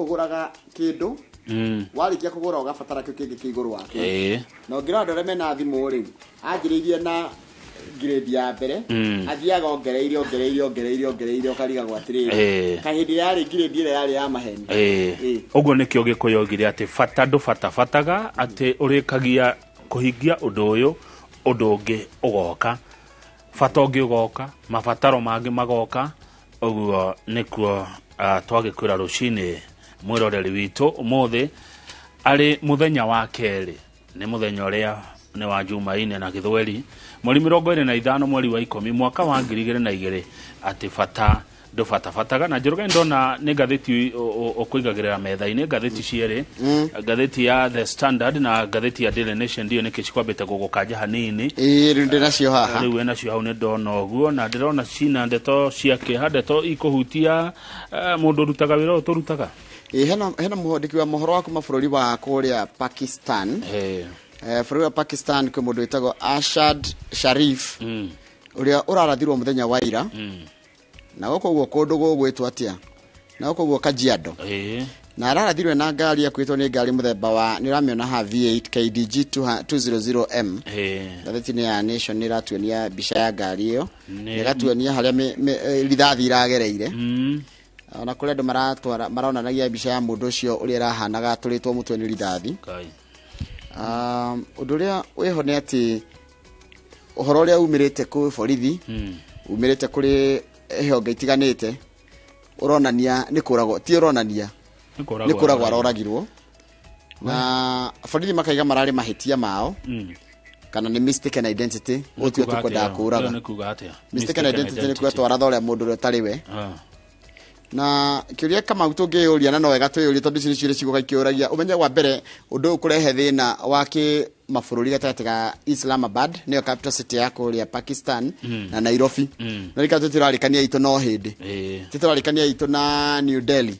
Ũgũraga kĩndũ, warĩkia kũgũra ũgabatara kĩu kĩngĩ kĩ igũrũ wakĩo. Na ũngĩrora andũ arĩa mena thimũ rĩ, anjĩrĩirie na grade ya mbere, athiaga ongereire, ongereire, ongereire, ongereire, ũkarigagwo atĩrĩrĩ, kaĩ hĩndĩ ĩrĩa yarĩ grade ĩrĩa yarĩ ya maheni. Ũguo nĩkĩo Gĩkũyũ oigire atĩ bata ndũbatabataga, atĩ ũrĩkagia kũhingia ũndũ ũyũ, ũndũ ũngĩ ũgoka, bata ũngĩ ũgoka, mabataro mangĩ magoka. Ũguo nĩkuo twagĩkwĩra rũcinĩ mwĩroreri witũ, ũmũthĩ arĩ mũthenya wa kerĩ, nĩ mũthenya ũrĩa nĩ wa Jumaine na Gĩthweri, mweri 25 mweri wa 10 mwaka wa 2002, atĩ bata ndũbatabataga. Na Njoroge, ndona nĩ ngathĩti ũkũigagĩrĩra metha-inĩ, ngathĩti cierĩ, ngathĩti ya The Standard na ngathĩti ya Daily Nation. Ndiũ nĩkĩ cikwambĩte gũgũkanja hanini. Ĩĩ, rĩu ndĩ nacio haha. Rĩu wĩ nacio hau, nĩ ndona ũguo na ndĩrona cina ndeto cia kĩeha, ndeto ikũhutia mũndũ ũrutaga wĩra ũyũ tũrutaga. Ĩĩ, hena mwandĩki wa mohoro wa kuma bũrũri wa kũrĩa Pakistan. Bũrũri wa Pakistan kwĩ mũndũ wĩtagwo Ashad Sharif, ũrĩa ũrarathirwo mũthenya wa ira na gũkũ ũguo kũndũ gũgwĩtwo atĩa, na gũkũ ũguo Kajiado. Na ararathirwe na ngari akuĩtwo nĩ ngari mũthemba wa, nĩ ũramĩona haha, V8 KDG 200M. Ngathĩti-inĩ ya Nation nĩ ĩratuonia mbica ya ngari ĩyo, ĩgatuonia harĩa rithathi iragereire. Ona kũrĩ andũ maratwara maronanagia mbica ya mũndũ ũcio ũrĩa ĩrahanaga atũrĩtwo mũtwe nĩ rithathi. Ngai. Ũndũ ũrĩa wĩho nĩ atĩ ũhoro ũrĩa umĩrĩte kũrĩ borithi, umĩrĩte kũrĩ honge itiganĩte, ũronania nĩ kũragwo, ti ũronania nĩ kũragwo aroragirwo, na borithi makaiga mararĩ mahĩtia mao kana nĩ mistaken identity, gũtue tũkwendaga kũraga. Nĩ kuga atĩa? Mistaken identity nĩ kuga twaratha ũrĩa mũndũ ũrĩa ũtarĩ we. Na kĩũria Kamau tũngĩyũria, na no wega twĩyũrie, tondũ ici nĩ ciũria cigũka ikĩũragia, ũmenye wa mbere ũndũ ũyũ kũrehe thĩna wa kĩ mabũrũri gatagatĩ ga Islamabad, nĩyo capital city ya kũrĩa Pakistan, na Nairobi. Na rĩka tũtirarĩkania itũ no hĩndĩ tũtirarĩkania itũ na New Delhi.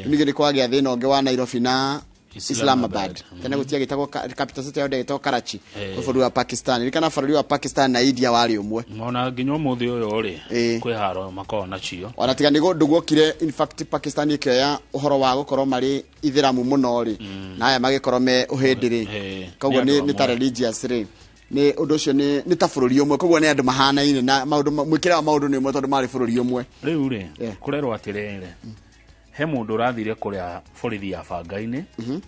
Ningĩ nĩ kwagĩa thĩna ũngĩ wa Nairobi na Islamabad. Islamabad. Tene gũtiagĩtagwo capital city yao ndĩgĩtagwo Karachi, kwĩ bũrũri wa Pakistan. Ririkana bũrũri wa Pakistan na India warĩ ũmwe. Ona nginya ũmũthĩ ũyũ rĩ, kwĩ haro makoragwo nacio. Ona tiga nĩ ũndũ guokire, in fact Pakistan ĩkĩoya ũhoro wa gũkorwo marĩ ithĩramu mũno rĩ, na aya magĩkorwo me ũhĩndĩ rĩ. Koguo Nĩ andũ nĩ ta amwe. religious rĩ, nĩ ũndũ ũcio nĩ ta bũrũri ũmwe, koguo nĩ andũ mahanaine na maũndũ mwĩkĩre wa maũndũ nĩ ũmwe tondũ marĩ bũrũri ũmwe. Rĩu rĩ, kũrerwo atĩrĩrĩ, he mũndũ ũrathire kũrĩa borithi ya bangainĩ,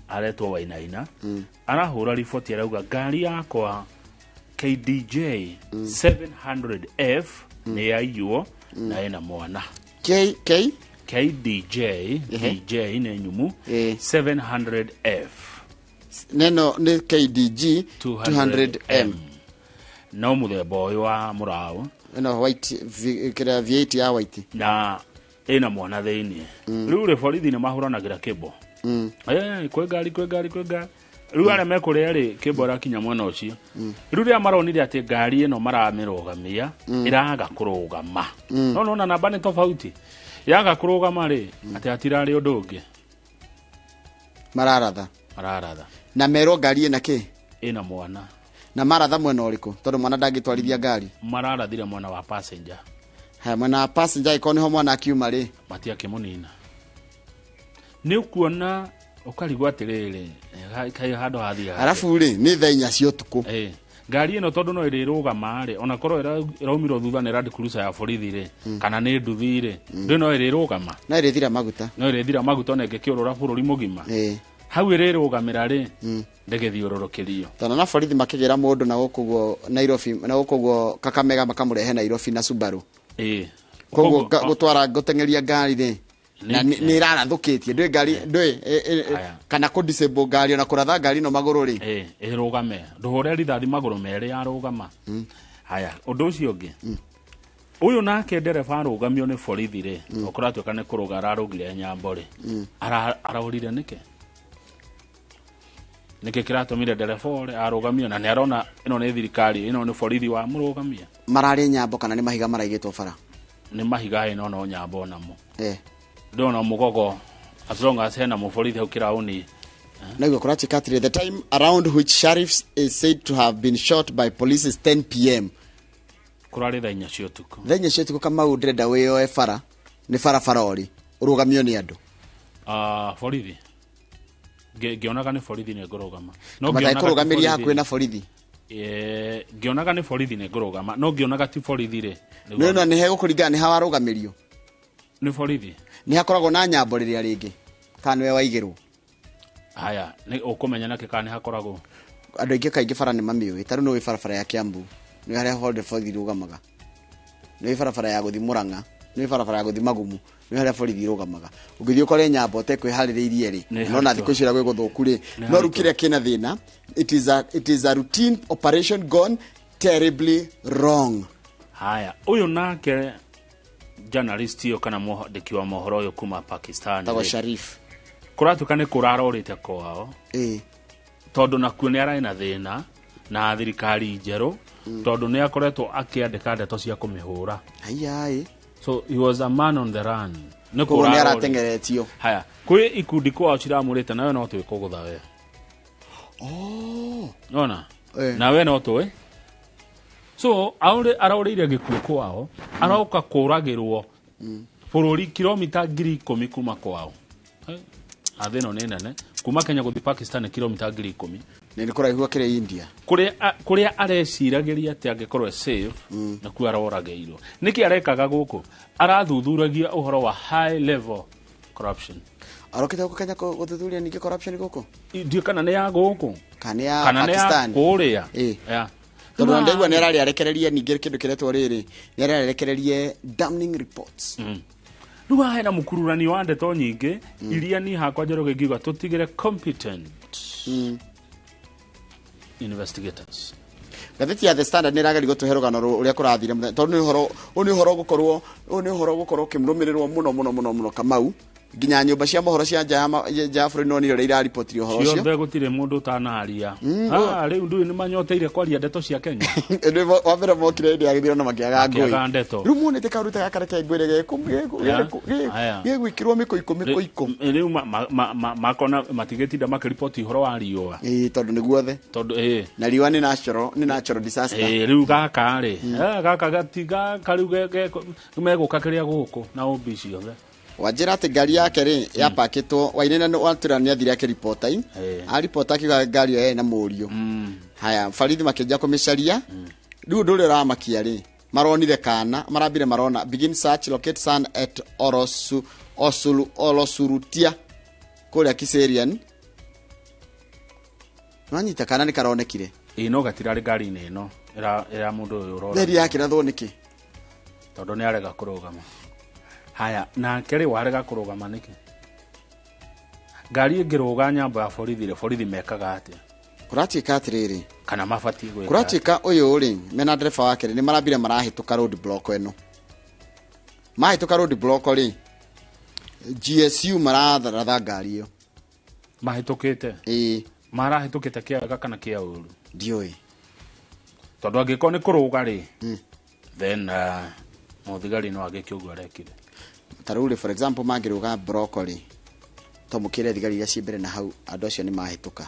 aretwo Wainaina, arahũra riboti, arauga ngari yakwa KDJ 700F nĩ yaiywo na ĩna mwana. K K KDJ. DJ nĩ nyumu. 700F. Neno nĩ KDG 200M. No mũthemba ũyũ wa mũraũ. Ĩno white, kĩrĩa V8 ya white. Na ĩna mwana thĩinĩ. Rĩu rĩ, borithi nĩ mahũranagĩra kĩmbo. Kwĩ ngari, kwĩ ngari, kwĩ ngari. Rĩu arĩa mekũrĩa rĩ, kĩmbo ĩrakinya mwena ũcio. Rĩu rĩrĩa maronire atĩ ngari ĩno maramĩrũgamia ĩraga kũrũgama, no nona namba nĩ tofauti, yaga kũrũgama rĩ, atĩ hatirarĩ ũndũ ũngĩ. Mararatha. Mararatha. Na merwo ngari ĩna kĩ? Ĩna mwana. Na maratha mwena ũrĩkũ, tondũ mwana ndangĩtwarithia ngari? Mararathire mwena wa passenger. Haya, mwena wa passenger angĩkorwo nĩho mwana akiuma rĩ? Matiakĩmũnina, nĩ ũkuona ũkarigwo atĩrĩrĩ, kaĩ handũ hathiaga. Arabu rĩ, nĩ thaa 4 cia ũtukũ. Ngari ĩno tondũ no ĩrĩrũgama rĩ, ona korwo ĩraumirwo thutha nĩ Land Cruiser ya borithi rĩ, kana nĩ nduthi rĩ, ndũ no ĩrĩrũgama. No ĩrĩthira maguta. No ĩrĩthira maguta ona ĩngĩkĩũrũra bũrũri mũgima. Hau ĩrĩrũgamĩra rĩ, ndĩgĩthiũrũrũkĩrio. Tondũ na borithi makĩgĩra mũndũ na gũkũ guo Nairobi, na gũkũ guo Kakamega, makamũrehe Nairobi na Subaru. Koguo gũtwara gũteng'eria ngari rĩ, na nĩ ĩrarathũkĩtie, ndũĩ ngari ndũĩ Aya. kana kũ disable ngari, ona kũratha ngari ĩno magũrũ rĩ. Ĩrũgame, ndũhũre rithathi magũrũ merĩ, yarũgama. Haya, ũndũ ũcio ũngĩ, ũyũ nake ndereba arũgamio nĩ borithi rĩ, okorwo atuĩka nĩ kũrũga ararũgire nyambo rĩ, arorire nĩkĩ? Nĩkĩ kĩratũmire ndereba ore arũgamio na nĩ arona ĩno nĩ thirikari, ĩno nĩ borithi wa mũrũgamia? Mararĩ nyambo kana nĩ mahiga maraigĩtwo bara? Nĩ mahiga ĩno, no nyambo namo. Ndona mũgogo, as long as hena mũborithi hau kĩraũni. Naguo kũratuĩka atĩrĩ, the time around which Sharif is said to have been shot by police is 10 p.m. Kũrarĩ thaa 4 cia ũtukũ. Thaa 4 cia ũtukũ, Kamau, ndĩrenda wĩyoe bara, nĩ barabara ũrĩ ũrũgamio nĩ andũ. Borithi ngĩonaga nĩ borithi nĩ ngũrũgama. No Matai ngĩonaga ti kũrũgamĩria borithi. Hakuhĩ na borithi. Ngĩonaga nĩ borithi nĩ ngũrũgama, no ngĩonaga ti borithi rĩ, nĩ no nĩ hegũkũringana nĩ ha warũgamĩrio. Nĩ borithi. Nĩ hakoragwo na nyambo rĩrĩa rĩngĩ kana nĩwe waigĩrwo. Haya, nĩ ũkũmenya nakĩ kana nĩ hakoragwo. Andũ aingĩ kaingĩ bara nĩ mamĩũĩ. Ta rĩu nĩ ũĩ barabara ya Kiambu nĩ harĩa hothe borithi irũgamaga, nĩ ũĩ barabara ya gũthiĩ Murang'a, nĩ ũĩ barabara ya gũthiĩ Magumu, nĩ harĩa borithi irũgamaga. Ũngĩthiĩ ũkore nyambo ũtekwĩharĩrĩirie rĩ, Nĩ no na haritũ. Thikũ ici ũrĩa gwĩ gũthũku rĩ, Nĩ no rĩu haritũ. kĩrĩa kĩna thĩna, it is a routine operation gone terribly wrong. Haya, ũyũ nake journalist ũyũ kana mwandĩki wa mohoro ũyũ kuma Pakistan tagwo rĩ, Sharif. Kũratuĩka nĩ kũrarorĩte kwao, tondũ nakuo nĩ ararĩ na thĩna na thirikari njerũ, tondũ nĩ akoretwo akĩandĩka ndeto cia kũmĩhũra. Aiyaĩ. So he was a man on the run. Nĩ Koguo nĩ kũrarorĩte. Arateng'eretio. Haya, kwĩ ikundi kwao ciramũrĩte, nawe no twĩ kũgũtha we. Oh. Ona nawe no tũĩ, so araũrĩire gĩkuũ kwao, aroka kũragĩrwo bũrũri kilomita 10,000 kuma kwao. Thĩ ĩno nĩ nene. Kuma Kenya gũthiĩ Pakistan nĩ kilomita 10,000. Nĩ kũraihu akĩrĩ India. Kũrĩa areciragĩria atĩ angĩkorwo e safe, nakuo aroragĩirwo. Nĩkĩ arekaga gũkũ? Arathuthuragia ũhoro wa high level corruption. Arokĩte gũkũ Kenya gũthuthuria ningĩ corruption gũkũ? Ndiũ kana nĩ ya gũkũ kana nĩ ya kana nĩ ya Pakistan. kũrĩa. Tondũ na ndaigua nĩ ararĩ arekererie ningĩ kĩndũ kĩretwo rĩrĩ, nĩ ararĩ arekererie damning reports. Rĩu haha hena mũkururanio wa ndeto nyingĩ iria niĩ hakwa Njoroge ngiuga tũtigĩre competent investigators. Ngathĩti ya The Standard nĩ ĩrageria gũtũhe rũgano ũrĩa kũrathire mũthenya, tondũ nĩ ũhoro ũyũ, nĩ ũhoro ũgũkorwo ũyũ, nĩ ũhoro ũgũkorwo ũkĩrũmĩrĩrwo mũno mũno mũno mũno, Kamau, nginya nyũmba cia mohoro cia nja ya nja ya bũrũri no nĩ ũrĩa iraribotire ũhoro ũcio. Ciothe gũtirĩ mũndũ ũtanaria. Rĩu ndũĩ nĩ manyoteire kwaria ndeto cia Kenya. Nĩ wa mbere mokire hĩndĩ ya gĩthurano makĩaga ngũĩ. Makĩaga ndeto. Rĩu muonete karuta gaka, reke ngwĩre, gegwĩkĩrwo mĩkũikũ mĩkũikũ. Rĩu makona matigĩtinda makĩriboti ũhoro wa riũa. Ĩĩ, tondũ nĩ guothe. Tondũ ĩ Na riũa nĩ natural disaster. Rĩu gaka rĩ, gaka gati gaka rĩu megũka kĩrĩa gũkũ na ũmbi ciothe. Wanjĩra atĩ ngari yake rĩ yapakĩtwo Wainaina watwĩra nĩ athire akĩribota i aribota akiuga ngari ĩyo yarĩ na mũriũ. Haya, barithi makĩanjia kũmĩcaria. Rĩu ũndũ ũrĩa ũramakia rĩ, maronire kana marambire marona begin search, locate son at Orosu, Osulu, Olosurutia kũrĩa Kiserian. Nwanyita kana nĩ karonekire. Ĩ, no gatirarĩ ngari-inĩ ĩno ĩra mũndũ ũyũ ũrora. Theri yakĩrathwo nĩkĩ? Tondũ nĩ arega kũrũgama. Haya, nake rĩ, warega kũrũgama nĩkĩ? Ngari ĩngĩrũga nyambo ya borithi rĩ, borithi mekaga atĩa? Kũratuĩka atĩrĩrĩ, Kana mabatiĩ gwĩka atĩa? Kũratuĩka ũyũ rĩ mena ndereba wake rĩ, nĩ marambire marahĩtũka road block ĩno. Mahĩtũka road block rĩ, GSU maratharatha ngari ĩyo. Mahĩtũkĩte? Ĩĩ. Marahĩtũkĩte kĩaga kana kĩa ũru? Ndiũĩ. Tondũ angĩkorwo nĩ kũrũga rĩ, then mũthigari no agĩke ũguo arekire. Ta rĩu rĩ, for example, mangĩrũga block rĩ, to mũkĩre thigari iria ciĩ mbere na hau andũ acio nĩ mahĩtũka.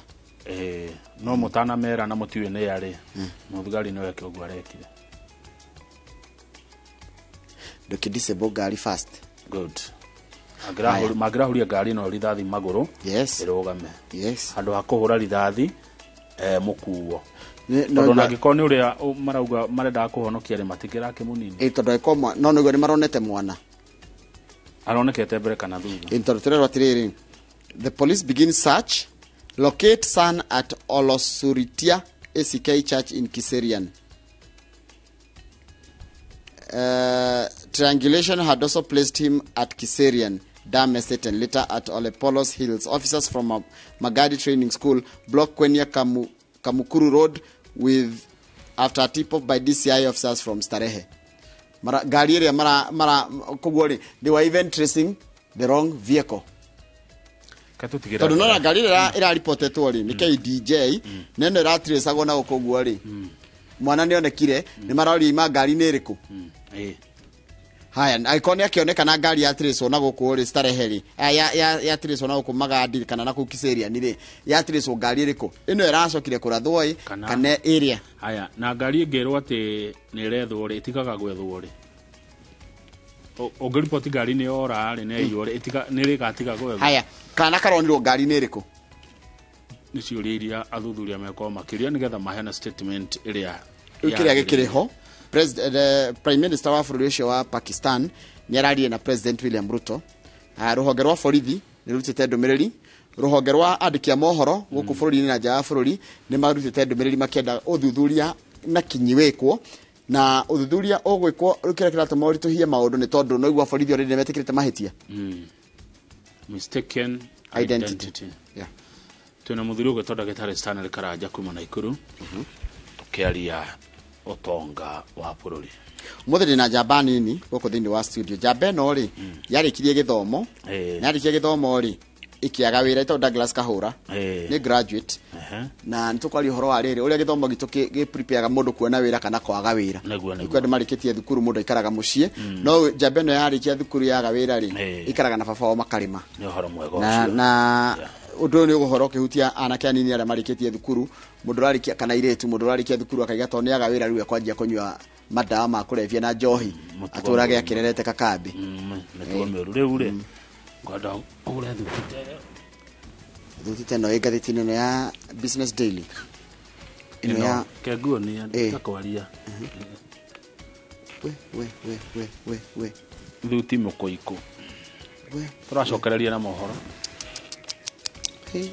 No mũtanamera na mũtiũĩ nĩ arĩ, mũthigari no eke ũguo arekire. Ndũkĩ disable ngari fast. Good. Mangĩrahuria ngari ĩno rithathi magũrũ, ĩrũgame, handũ ha kũhũra rithathi mũkuo. Tondũ ona angĩkorwo nĩ ũrĩa marauga marendaga kũhonokia rĩ, matikĩrake mũnini. Ĩ, tondũ angĩkorwo no nĩguo nĩ maronete mwana. Aronekete mbere kana thutha? Ĩ, tondũ tũrerwo atĩrĩrĩ, the police begin search, locate son at Olosuritia ACK Church in Kiserian. Triangulation had also placed him at Kiserian Dam Estate and later at Olepolos Hills. Officers from Magadi Training School blocked Kwenia Kamukuru Road with after a tip-off by DCI officers from Starehe. Mara, ngari ĩrĩa mara koguo rĩ, they were even tracing the wrong vehicle. Ke tũtigĩre. Tondũ nona ngari ĩrĩa ĩraripotetwo rĩ nĩ KDJ, na ĩno ĩratracagwo na gũkũ ũguo rĩ, mwana nĩ onekire, nĩ maroria ima ngari nĩ ĩrĩkũ. Haya, angĩkorwo nĩ akĩoneka na ngari yatracwo na gũkũ rĩ Starehe rĩ, yatracwo na gũkũ Magadi kana na kũu Kiserian rĩ, yatracwo ngari ĩrĩkũ, ĩno ĩracokire kũrathwo ĩ Kana- kana ĩrĩa. Haya, na ngari ĩngĩrwo atĩ nĩ ĩrethwo rĩ, ĩtigaga gwethwo rĩ? Ũngĩriboti ngari nĩ yora rĩ, nĩ yaiywo rĩ, nĩ rĩgatiga gwetha. Haya, kana karonirwo ngari nĩ ĩrĩkũ? Nĩ ciũria iria athuthuria mekorwo makĩria nĩgetha maheane statement ĩrĩa Rĩu kĩrĩa gĩkĩrĩ ho, Prime Minister wa bũrũri ũcio wa Pakistan nĩ ararie na President William Ruto. Rũhonge rwa borithi nĩ rũrutĩte ndũmĩrĩri, rũhonge rwa andĩki a mohoro gũkũ bũrũri-inĩ na nja ya bũrũri nĩ marutĩte ndũmĩrĩri makĩenda ũthuthuria na kinyi wĩkwo, na ũthuthuria ũgwĩkwo. Rĩu kĩrĩa kĩratũma ũritũhie maũndũ nĩ tondũ no igua borithi already nĩ metĩkĩrĩte mahĩtia. Mistaken identity. Identity. Yeah. Twĩna mũthuri ũgwĩtwo ndagĩtarĩ Stanley Karanja kuma Naikuru, tũkĩaria ũtonga wa bũrũri. Mũthĩ ndĩna njamba nini gũkũ thĩinĩ wa studio. Njamba ĩno rĩ, yarĩkirie gĩthomo, na yarĩkia gĩthomo rĩ, ĩkĩaga wĩra. Ĩtagwo Douglas Kahũra, nĩ graduate, na nĩ tũkwaria ũhoro wa rĩrĩ, ũrĩa gĩthomo gitũ gĩ prepareaga mũndũ kuona wĩra kana kwaga wĩra. Nĩguo. Nĩkuo andũ marĩkĩtie thukuru mũndũ aikaraga mũciĩ, no njamba ĩno yarĩkia thukuru yaga wĩra rĩ, ikaraga na baba wao makarĩma. Nĩ ũhoro mwega Na ũcio. na ũndũ ũyũ nĩ ũgũhoro ũkĩhutia anake anini arĩa marĩkĩtie thukuru, mũndũ ũrarĩkia kana airĩtu, mũndũ ũrarĩkia thukuru akaiga tondũ nĩaga wĩra rĩu ekwanjia kũnyua madawa ma kũrebia na njohi, Mũtugo atũrage mũũru. akĩrerete kakambi. Mĩtugo mĩũru. Rĩu rĩ, ngwenda ũgũre thuti ta ĩyo. Thuti ta ĩno ĩ ngathĩti-inĩ ĩno ya Business Daily ĩno ya Kenguonia takwaria. We we we we we we. Thuti mũkũikũ. We. Tũracokereria na mohoro. Hey.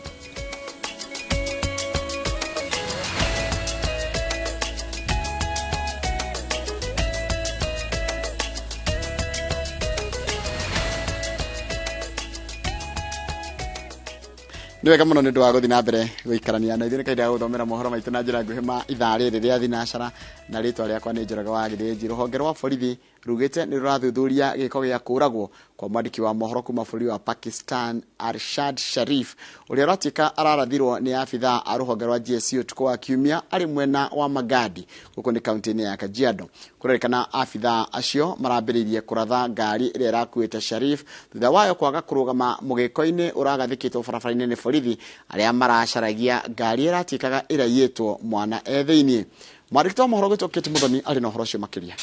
Nĩ wega mũno nĩ ũndũ wa gũthiĩ na mbere gũikarania na ithuĩ. Nĩ kahinda ga gũthomera mohoro maitũ na njĩra nguhĩ ma ithaa rĩrĩ rĩa thinacara, na rĩtwa rĩakwa nĩ Njoroge wa Gĩthĩnji. Rũhonge rwa borithi rugĩte nĩ rũrathuthuria gĩko gĩa kũragwo kwa mwandĩki wa mohoro kuma bũrũri wa Pakistan Arshad Sharif, ũrĩa ũratuĩka ararathirwo nĩ abithaa a rũhonge rwa GSU ũtukũ wa kiumia arĩ mwena wa Magadi gũkũ nĩ kaunti-inĩ ya Kajiado. Kũrerĩkana abithaa acio marambĩrĩirie kũratha ngari ĩrĩa ĩrakuĩte Sharif thutha wayo kwaga kũrũgama mũgĩko-inĩ ũragathĩkĩtwo barabara-inĩ nĩ borithi arĩa maracaragia ngari ĩratuĩkaga ĩraiyĩtwo mwana e thĩiniĩ. Mwandĩki wa mohoro gwĩtwo Kate Muthoni arĩ na ũhoro ũcio makĩria.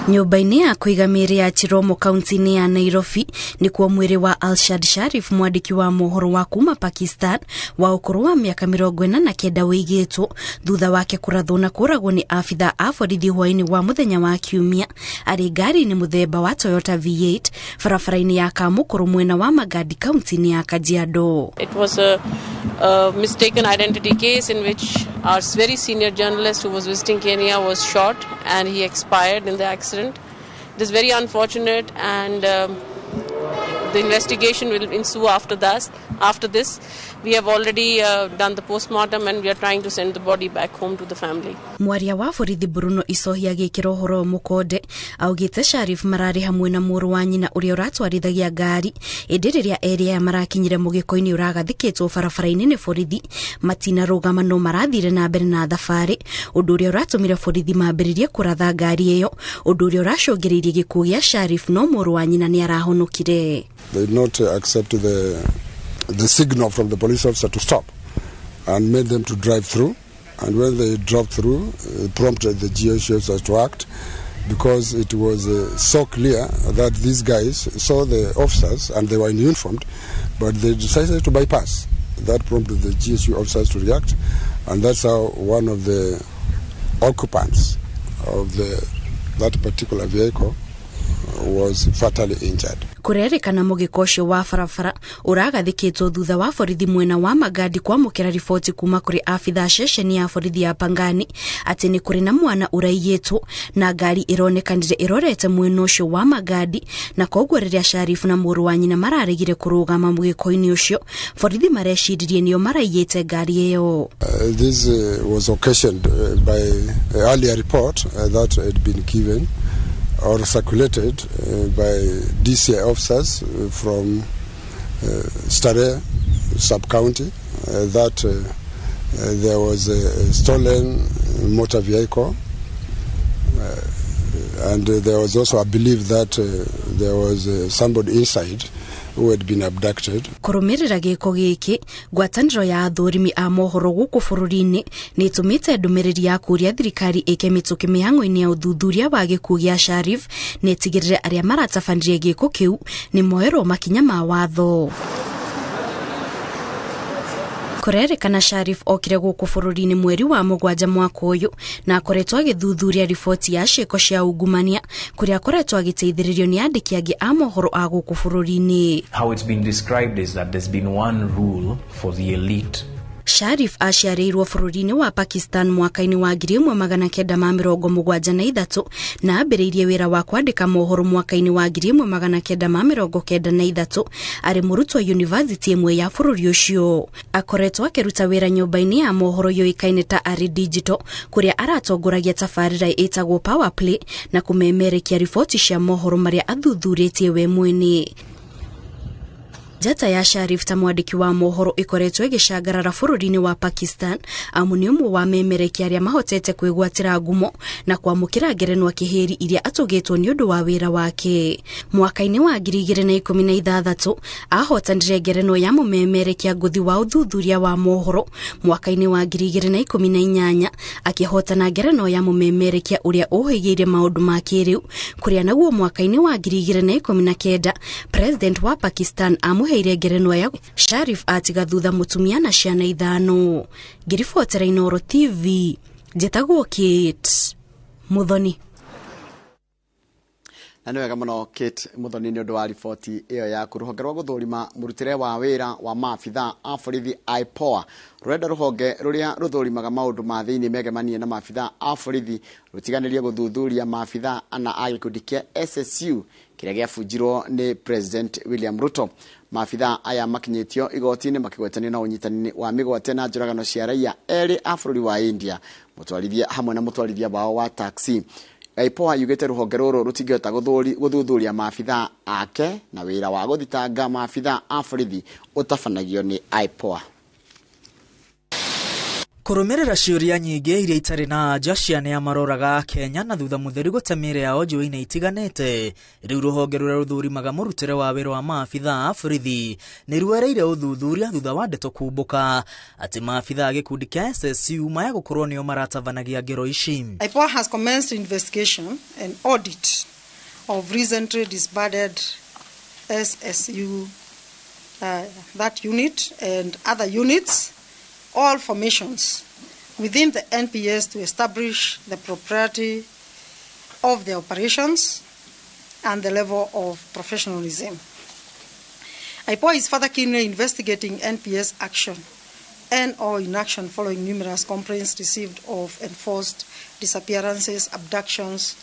Nyũmba-inĩ ya kũiga mĩĩrĩ ya Chiromo kaunti-inĩ ya Nairobi nĩkuo mwĩrĩ wa Arshad Sharif, mwandĩki wa mohoro wa kuma Pakistan wa ũkũrũ wa mĩaka 49 wĩigĩtwo thutha wake kũrathwo na kũragwo nĩ abithaa a borithi hwaĩ-inĩ wa mũthenya wa kiumia arĩ ngari-inĩ mũthemba wa Toyota V8 barabara-inĩ ya Kamũkũrũ mwena wa Magadi kaunti-inĩ ya Kajiado. It was a mistaken identity case in which our very senior journalist who was visiting Kenya was shot and he expired in the accident. It is very unfortunate, and the investigation will ensue after that. After this, we have already done the postmortem and we are trying to send the body back home to the family. Mwaria wa borithi Bruno Isohi agĩkĩra ũhoro mũkonde augĩte Sharif mararĩ hamwe na mũrũ wa nyina ũrĩa ũratwarithagia ngari, ĩndĩ rĩrĩa erĩ aya marakinyire mũgĩko-inĩ ũragathĩkĩtwo barabara-inĩ nĩ borithi matinarũgama no marathire na mbere na thabarĩ, ũndũ ũrĩa ũratũmire borithi mambĩrĩrie kũratha ngari ĩyo, ũndũ ũrĩa ũracũngĩrĩirie gĩkuũ gĩa Sharif, no mũrũ wa nyina nĩ arahonokire. They did not accept the signal from the police officer to stop and made them to drive through. And when they drove through, it prompted the GSU officers to act, because it was so clear that these guys saw the officers and they were in uniformed, but they decided to bypass. That prompted the GSU officers to react, and that's how one of the occupants of that particular vehicle was fatally injured. Kũrerĩkana mũgĩko ũcio wa barabara ũragathĩkĩtwo thutha wa borithi mwena wa Magadi kwamũkĩra riboti kuma kũrĩ abithaa ceceni ya borithi ya Pangani atĩ nĩ kũrĩ na mwana ũraiyĩtwo na ngari ĩronekanire ĩrorete mwena ũcio wa Magadi, na koguo rĩrĩa Sharif na mũrũ wa nyina mararegire kũrũgama mũgĩko-inĩ ũcio, borithi mareciririe nĩo maraiyĩte ngari ĩyo. This was occasioned by an earlier report that had been given or circulated by DCI officers from Starehe sub-county that there was a stolen motor vehicle, and there was also a belief that there was somebody inside who had been abducted. Kũrũmĩrĩra gĩko gĩkĩ, ngwatanĩro ya athũrimi a mohoro gũkũ bũrũri-inĩ nĩ ĩtũmĩte ndũmĩrĩri ya kũũria thirikari ĩke mĩtũkĩ mĩhang'o-inĩ ya ũthuthuria wa gĩkuũ gĩa Sharif na ĩtigĩrĩre arĩa maratabanirie gĩko kĩu nĩ moerwo makinya ma watho. Kũrerĩkana Sharif okire gũkũ bũrũri-inĩ mweri wa 7 mwaka ũyũ na akoretwo agĩthuthuria riboti ya ciĩko cia ungumania kũrĩa akoretwo agĩteithĩrĩrio nĩ andĩki angĩ a mohoro a gũkũ bũrũri-inĩ. How it's been described is that there's been one rule for the elite. Sharif aciarĩirwo bũrũri-inĩ wa Pakistan mwaka-inĩ wa 1973 na ambĩrĩirie wĩra wa kwandĩka mohoro mwaka-inĩ wa 1993 arĩ mũrutwo university ĩmwe ya bũrũri ũcio. Akoretwo akĩruta wĩra nyũmba-inĩ ya mohoro yũĩkaine ta Ari Digital kũrĩa aratongoragia tabarĩra ĩtagwo Power Play na kũmemerekia riboti cia mohoro marĩa athuthurĩtie we mwene. Njata ya Sharif ta mwandĩki wa mohoro ĩkoretwo ĩgĩcangarara bũrũri-inĩ wa Pakistan amu nĩ ũmwe wa memerekia arĩa mahotete kwĩgwatĩra ngumo na kwamũkĩra ngerenwa kĩhĩri iria atũgĩtwo nĩ ũndũ wa wĩra wake. Mwaka-inĩ wa 2016 ahotanire ngerenwa ya mũmemerekia ngũthi wa ũthuthuria wa mohoro. Mwaka-inĩ wa 2018 akĩhotana ngerenwa ya mũmemerekia ũrĩa ũhĩgĩire maũndũ ma kĩrĩu kũrĩa naguo mwaka-inĩ wa 2019 President wa Pakistan amũheire ngerenwa ya Sharif atiga thutha mũtumia na ciana 5. Ngĩribotera Inooro TV, njĩtagwo Kate Muthoni. Na nĩ wega mũno Kate Muthoni nĩ ũndũ wa riboti ĩyo yaku. Rũhonge rwa gũthũrima mũrutĩre wa wĩra wa maabithaa a borithi IPOA rũrenda rũhonge rũrĩa rũthũrimaga maũndũ ma thĩinĩ megemanie na maabithaa a borithi rũtiganĩrie gũthuthuria maabithaa ana a gĩkundi kĩa SSU kĩrĩa gĩabunjirwo nĩ President William Ruto. Maabithaa aya makinyĩtio igoti-inĩ makĩgwetanio na ũnyitani wa mĩgwate na njũragano cia raia erĩ a bũrũri wa India, mũtwarithia hamwe na mũtwarithia wao wa taxi. IPOA yugĩte rũhonge rũrũ rũtingĩhota gũthuthuria maabithaa ake na wĩra wa gũthitanga maabithaa a borithi ũtabanagio nĩ IPOA. Kũrũmĩrĩra ciũria nyingĩ iria itarĩ na anja cia nĩa maroraga Kenya na thutha mũtheri gũte mĩĩrĩ yao njũĩ-inĩ itiganĩte, rĩu rũhonge rũrĩa rũthũrimaga mũrutĩre wa wĩra wa maabithaa a borithi nĩ ruereire ũthuthuria thutha wa ndeto kumbũka atĩ maabithaa a gĩkundi kĩa SSU maya gũkorwo nĩo maratabanagia ngero ici. IPOA has commenced investigation and audit of recently disbanded SSU that unit and other units, all formations within the NPS to establish the propriety of the operations and the level of professionalism. IPOA is further keenly investigating NPS action and or inaction following numerous complaints received of enforced disappearances, abductions,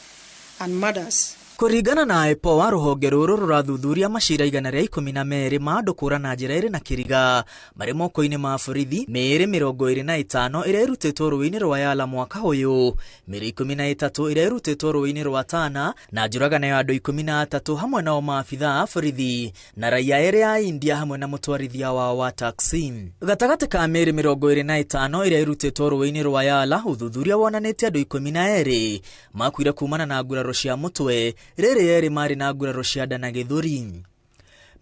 and murders. Kũringana na IPOA, rũhonge rũrũ rũrathuthuria macira 112 ma andũ kũra na njĩra ĩrĩ na kĩriga marĩ moko-inĩ ma borithi, mĩĩrĩ 25 ĩrĩa ĩrutĩtwo rũĩ-inĩ rwa Yala mwaka ũyũ, mĩĩrĩ 13 ĩrĩa ĩrutĩtwo rũĩ-inĩ rwa Tana na njũragano ya andũ 13 hamwe nao maabithaa a borithi na raia erĩ a India hamwe na mũtwarithia wao wa taxi. Gatagatĩ ka mĩĩrĩ 25 ĩrĩa ĩrutĩtwo rũĩ-inĩ rwa Yala, ũthuthuria wonanĩtie andũ 12 makuire kumana na nguraro cia mũtwe, rĩrĩ erĩ marĩ na nguraro cia nda na gĩthũri.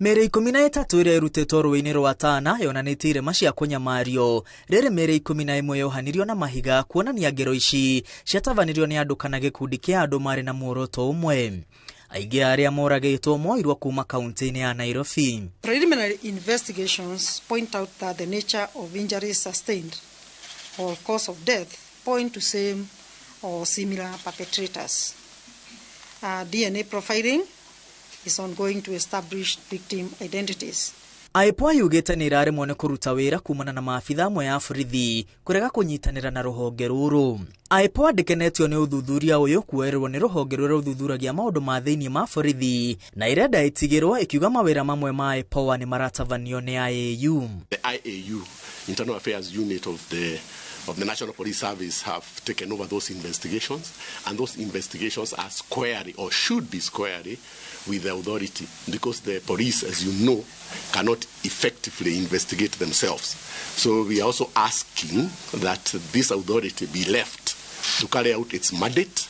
Mĩĩrĩ 13 ĩrĩa ĩrutĩtwo rũĩ-inĩ rwa Tana yonanĩtie irema cia kũnyamario, rĩrĩ mĩĩrĩ 11 yohanirio na mahiga kuonania ngero ici ciatabanirio nĩ andũ kana gĩkundi kĩa andũ marĩ na muoroto ũmwe. Aingĩ arĩa moragĩtwo moirwo kuma kaunti-inĩ ya Nairobi. Preliminary investigations point out that the nature of injuries sustained or cause of death point to same or similar perpetrators. DNA profiling is ongoing to establish victim identities. IPOA yugĩte nĩ ĩraremwo nĩ kũruta wĩra kumana na maabithaa amwe a borithi kũrega kũnyitanĩra na rũhonge rũrũ. IPOA ndĩkenetio nĩ ũthuthuria ũyũ kuoererwo nĩ rũhonge rũrĩa rũthuthuragia maũndũ ma thĩinĩ ma borithi na ĩrenda ĩtigĩrwo ĩkiuga mawĩra mamwe ma IPOA nĩ maratabanio nĩ IAU. The IAU, Internal Affairs Unit of the National Police Service, have taken over those investigations, and those investigations are squarely, or should be squarely, with the authority, because the police, as you know, cannot effectively investigate themselves. So we are also asking that this authority be left to carry out its mandate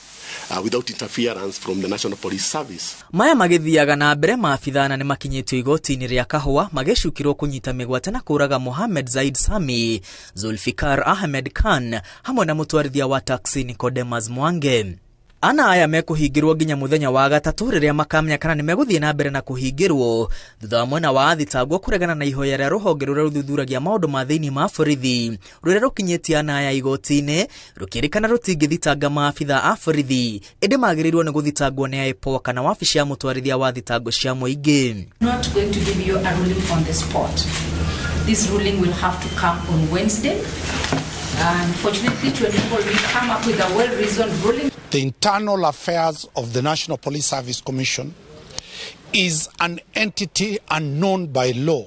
without interference from the National Police Service. Maya magĩthiaga na mbere maabithaa nĩ makinyĩtio igoti-inĩ rĩa Kahũa magĩcukĩrwo kũnyita mĩgwate na kũraga Mohamed Zaid Sami, Zulfikar Ahmed Khan hamwe na mũtwarithia wa taxi Nicodemus Mwange. Ana aya mekũhingĩrwo nginya mũthenya wa gatatũ rĩrĩa makamenya kana nĩ megũthiĩ na mbere na kũhingĩrwo thutha wa mwena wa athitangwo kũregana na ihoya rĩa rũhonge rũrĩa rũthuthuragia maũndũ ma thĩinĩ ma borithi rũrĩa rũkinyĩtie ana aya igoti-inĩ rũkĩrĩkana rũtingĩthitanga maabithaa a borithi ĩndĩ magĩrĩirwo nĩ gũthitangwo nĩ IPOA kana wabici ya mũtwarithia wa thitango cia mũingĩ. Not going to give you a ruling on the spot. This ruling will have to come on Wednesday. Unfortunately, to enable we come up with a well-reasoned ruling. The Internal Affairs of the National Police Service Commission is an entity unknown by law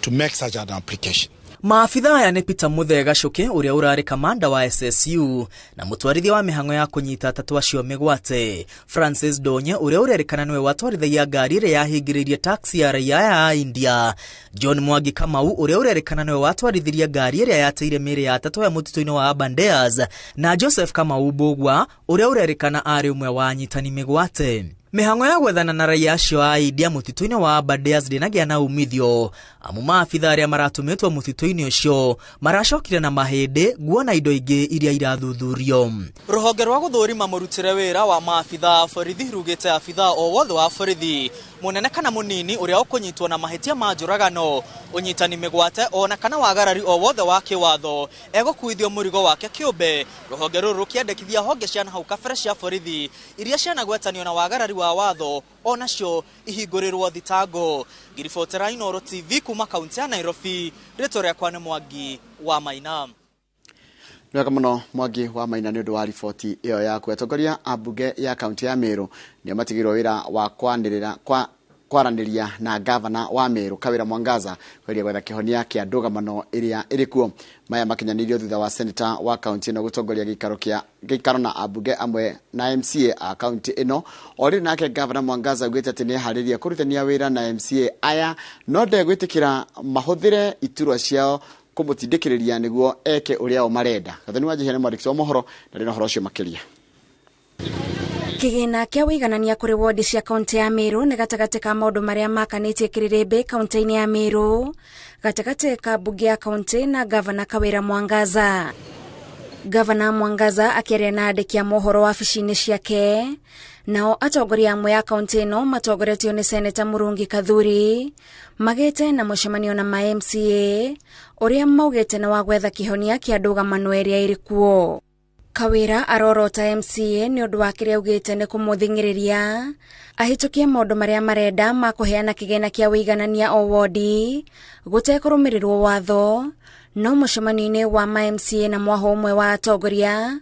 to make such an application. Maabithaa aya nĩ Peter Muthee Gacuki ũrĩa ũrarĩ kamanda wa SSU na mũtwarithia wa mĩhang'o ya kũnyita atatũ acio mĩgwate, Francis Donye ũrĩa ũrerĩkana nĩwe watwarithagia ngari ĩrĩa yahingĩrĩirie taxi ya raia aya a India, John Mwangi Kamau ũrĩa ũrerĩkana nĩwe watwarithirie ngari ĩrĩa yateire mĩĩrĩ ya atatũ aya mũtitũ-inĩ wa Aberdares, na Joseph Kamau Mbugua ũrĩa ũrerĩkana arĩ ũmwe wa anyitani mĩgwate. Mĩhang'o ya gwethana na raia acio a India mũtitũ-inĩ wa Aberdares ndĩnagĩa na umithio amu maabithaa arĩa maratũmĩtwo mũtitũ-inĩ ũcio maracokire na mahĩndĩ, nguo na indo ingĩ iria irathuthurio. Rũhonge rwa gũthũrima mũrutĩre wĩra wa maabithaa a borithi rugĩte abithaa o wothe wa borithi mũnene kana mũnini ũrĩa ũkũnyitwo na mahĩtia ma njũragano, ũnyitani mĩgwate ona kana wagarari o wothe wa kĩwatho egũkuithio mũrigo wake kĩũmbe. Rũhonge rũrũ rũkĩandĩkithia honge cia hau kabere cia borithi iria cianagwetanio na wagarari wa watho onacio ihingũrĩrwo thitango. Ngiribotera Inooro TV kuma kaunti ya Nairobi, rĩtwa rĩakwa nĩ Mwangi wa Maina. Wega mũno Mwangi wa Maina nĩ ũndũ wa riboti ĩyo yaku. Atongoria a mbunge ya kaunti ya Meru nĩo matigĩirwo wĩra wa kwanĩrĩra kwa kwaranĩria na gavana wa Meru Kawira Mwangaza kweria gwetha kĩhonia kĩa ndũgamano ĩrĩa ĩrĩ kuo. Maya makinyanĩirio thutha wa seneta wa kaunti ĩno gũtongoria gĩikaro na ambunge amwe na MCA a kaunti ĩno. O rĩrĩ nake gavana Mwangaza augĩte atĩ nĩeharĩirie kũrutithania wĩra na MCA aya no ndegwĩtĩkĩra mahũthĩre iturwa ciao kũmũtindĩkĩrĩria nĩguo eke ũrĩa o marenda. Gathoni wa Njihia nĩ mwandĩki wa mohoro na rĩna ũhoro ũcio makĩria. Kĩgĩna kĩa wĩiganania kũrĩ wodi cia kaunti ya Meru nĩ gatagatĩ ka maũndũ marĩa makanĩtie kĩrĩrĩmbĩ kaunti-inĩ ya Meru gatagatĩ ka mbunge ya kaunti na gavana Kawira Mwangaza. Gavana Mwangaza akĩaria na andĩki a mohoro wabici-inĩ ciake, nao atongoria amwe a kaunti ĩno matongoretio nĩ seneta Murungi Kathuri magĩte na mũcemanio na ma MCA ũrĩa maugĩte nĩ wa gwetha kĩhonia kĩa ndũgamano ĩrĩa ĩrĩ kuo. Kawira arorota MCA nĩ ũndũ wa kĩrĩa augĩte nĩ kũmũthing'ĩrĩria ahĩtũkie maũndũ marĩa marenda ma kũheana kĩgĩna kĩa wĩiganania o wodi gũtekũrũmĩrĩrwo watho. No mũcemanio-inĩ wa ma MCA na mwaho ũmwe wa atongoria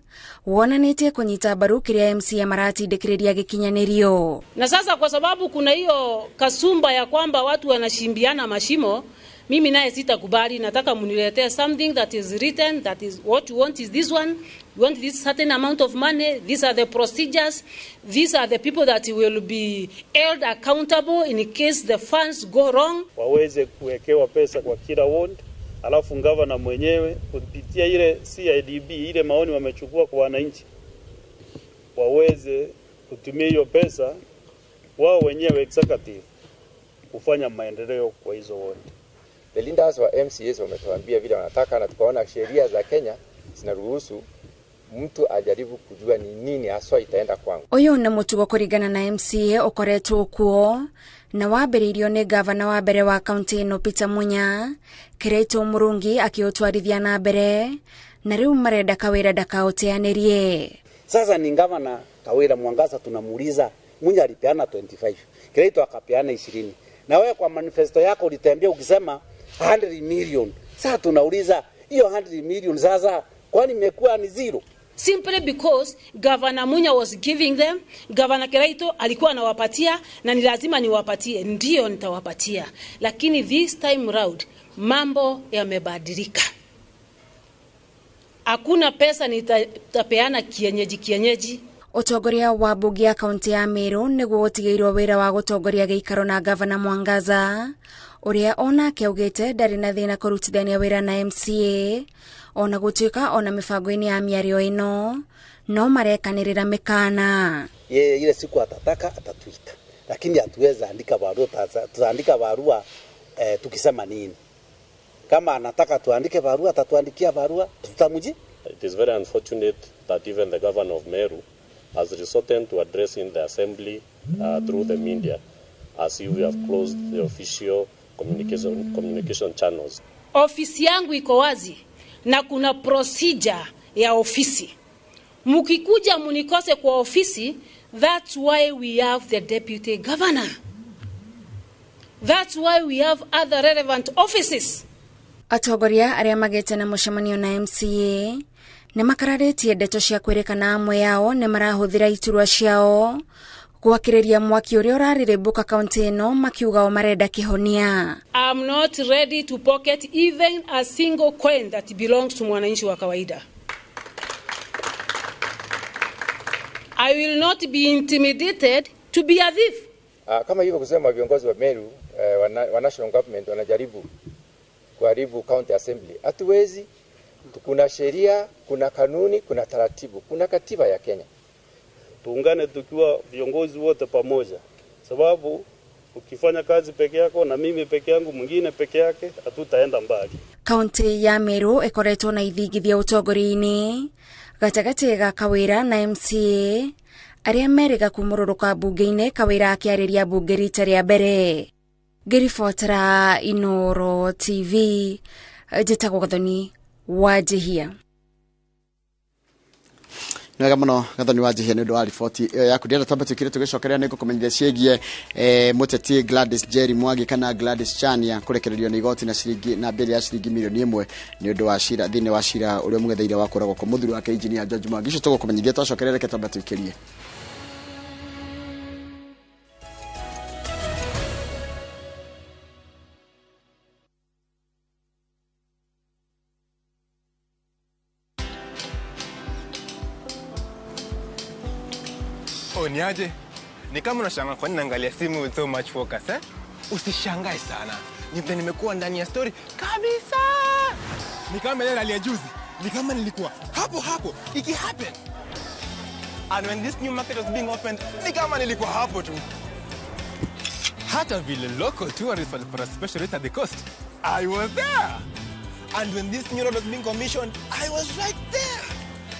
wonanĩtie kũnyita mbaru kĩrĩa MCA maratindĩkĩrĩria gĩkinyanĩrio. Na sasa kwa sababu kuna hiyo kasumba ya kwamba watu wanashimbiana mashimo, mimi naye sitakubali. Nataka muniletee something that is written, that is what you want is this one, you want this certain amount of money, these are the procedures, these are the people that will be held accountable in case the funds go wrong. Waweze kuwekewa pesa kwa kila ward, alafu gavana mwenyewe kupitia ile CIDB, ile maoni wamechukua kwa wananchi, waweze kutumia hiyo pesa wao wenyewe executive kufanya maendeleo kwa hizo ward. The leaders wa MCAs wametuambia vile wanataka, na tukaona sheria za Kenya zinaruhusu mtu ajaribu kujua ni nini haswa itaenda kwangu. Ũyũ nĩ mũtugo kũringana na MCA ũkoretwo kuo na wambĩrĩirio nĩ gavana wa mbere wa kaunti ĩno Peter Munya, Kĩraitũ Mũrungi akĩũtwarithia na mbere, na rĩu marenda Kawira ndakaũteanĩrie. Sasa ni gavana Kawira Mwangaza tunamuuliza, Munya alipeana 25, Kĩraitũ akapeana 20. Na wewe kwa manifesto yako ulitembea ukisema 100 million. Sasa tunauliza hiyo 100 million sasa kwani imekuwa ni zero? Simply because Governor Munya was giving them, Governor Kiraito alikuwa anawapatia na ni lazima niwapatie, ndio nitawapatia. Lakini this time round mambo yamebadilika. Hakuna pesa nitapeana kienyeji kienyeji. Ũtongoria wa mbunge ya kaunti ya Meru nĩguo ũtigĩirwo wĩra wa gũtongoria gĩikaro na Gavana Mwangaza ũrĩa onake augĩte ndarĩ na thĩna kũrutithania wĩra na MCA ona gũtuĩka ona mĩbango-inĩ ya mĩario ĩno No marekanĩrĩra mĩkana. Yeye ile siku atataka atatuita, lakini hatuweza andika barua. Tutaandika barua tukisema nini? Kama anataka tuandike barua atatuandikia barua, tutamuji. It is very unfortunate that even the governor of Meru has resorted to addressing the assembly through the media, as if we have closed the official communication channels. Ofisi yangu iko wazi na kuna procedure ya ofisi. Mukikuja munikose kwa ofisi, that's why we have the deputy governor. That's why we have other relevant offices. Atongoria arĩa magĩte na mũcemanio na MCA nĩ makararĩtie ndeto cia kwĩrĩkana amwe ao nĩ marahũthĩra iturwa ciao gwakĩrĩria mwaki ũrĩa ũrarĩrĩmbũka kaunti ĩno, makiuga o marenda kĩhonia. I'm not ready to pocket even a single coin that belongs to mwananchi wa kawaida. I will not be intimidated to be a thief. Kama hivyo kusema viongozi wa Meru wa national government wanajaribu kuharibu county assembly. Hatuwezi. Kuna sheria, kuna kanuni, kuna taratibu, kuna katiba ya Kenya. Tuungane tukiwa viongozi wote pamoja, sababu ukifanya kazi peke yako na mimi peke yangu, mwingine peke yake, hatutaenda mbali. Kaunti ya Meru ikoretwo na ithingithia ũtongoria-inĩ gatagatĩ ga Kawĩra na MCA arĩa merĩga kumũrũrũka mbunge-inĩ, Kawĩra akĩarĩria mbunge rita rĩa mbere. Ngĩribotera Inooro TV, njĩtagwo Gathoni Wanjihia. Nĩ wega mũno Gathoni Wanjihia nĩ ũndũ wa riboti ĩyo yaku. Ndĩrenda twambe twĩkire tũgĩcokerea nĩ ngũkũmenyithia ciĩgiĩ mũteti Gladys Njeri Mwangi kana Gladys Chania kũrekererio nĩ igoti na ciringi na mbere ya ciringi milioni 1 nĩ ũndũ wa cira thĩinĩ wa cira ũrĩa mũgetheire wa kũragwo kwa mũthuri wake Engineer George Mwangi. Icio tũgũkũmenyithia twacokerea, reke twambe twĩkĩrie. Oh, niaje? Ni kama unashangaa kwa nini naangalia simu with so much focus, eh? Usishangae sana. Ni vile nimekuwa ndani ya story kabisa. Ni kama ile ya juzi. Ni kama nilikuwa hapo hapo iki happen. And when this new market was being opened, ni kama nilikuwa hapo tu. Hata vile local tourists walipata special rate at the coast, I was there. And when this new road was being commissioned, I was right there.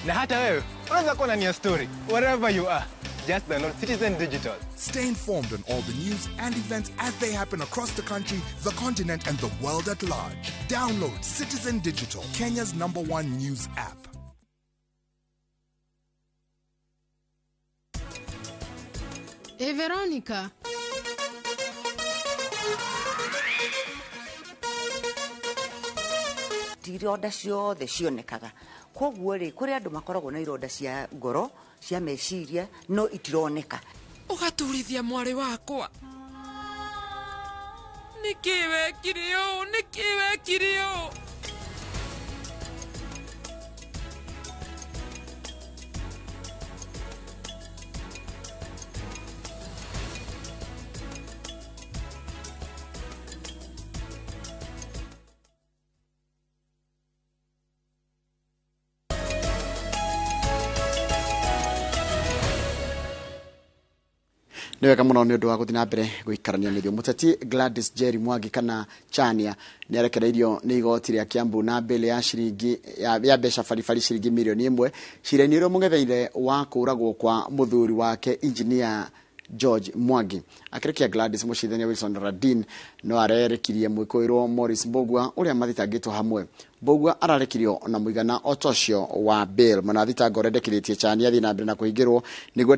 Na hata wewe unaweza kuwa ndani ya story wherever you are. Just download Citizen Digital. Stay informed on all the news and events as they happen across the country, the continent, and the world at large. Download Citizen Digital, Kenya's #1 news app. Hey, Veronica. Ironda ciothe cionekaga koguo rĩ kũrĩ andũ makoragwo na ironda cia ngoro cia meciria no itironeka. Ũgaturithia mwarĩ wakwa nĩkĩ wekire ũũ, nĩkĩ wekire ũũ? Nĩ wega mũno nĩ ũndũ wa gũthiĩ na mbere gũikarania na ithuĩ. Mũteti Gladys Njeri Mwangi kana Chania nĩ arekereirio nĩ igoti rĩa Kiambu na mbele ya ciringi ya mbeca baribari ciringi milioni 1 cira-inĩ ũrĩa mũng'etheire wa kũragwo kwa mũthuri wake Engineer George Mwangi. Akĩrekia Gladys, mũcirithania Wilson Radin no arerekirie mwĩkũĩrwo Morris Mbugua ũrĩa mathitangĩtwo hamwe. Mbugua ararekirio na mũigana o ta ũcio wa bail. Mwena wa thitango ũrendekithĩtie Chania athiĩ na mbere na kũhingĩrwo nĩguo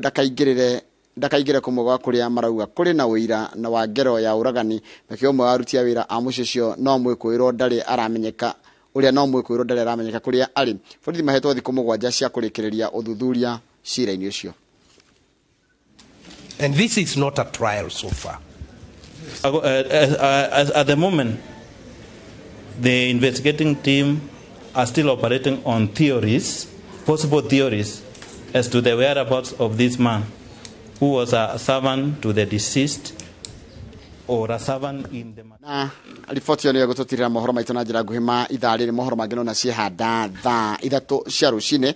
ndakaingĩre kũmwe gwa kũrĩa marauga kũrĩ na ũira na wa ngero ya ũragani. Nakĩo ũmwe wa aruti a wĩra a mũciĩ ũcio no mwĩkũĩrwo ndarĩ aramenyeka ũrĩa no mwĩkũĩrwo ndarĩ aramenyeka kũrĩa arĩ. Borithi mahetwo thikũ 7 cia kũrĩkĩrĩria ũthuthuria cira-inĩ ũcio. And this is not a trial so far. At the moment, the investigating team are still operating on theories, possible theories, as to the whereabouts of this man, who was a servant to the deceased. or a servant in the Na riboti ĩyo nĩyo ĩgũtũtirĩra mohoro maitũ na njĩra nguhĩ ma ithaa rĩrĩ. Mohoro mangĩ nona ciehanda thaa 3 cia rũcinĩ.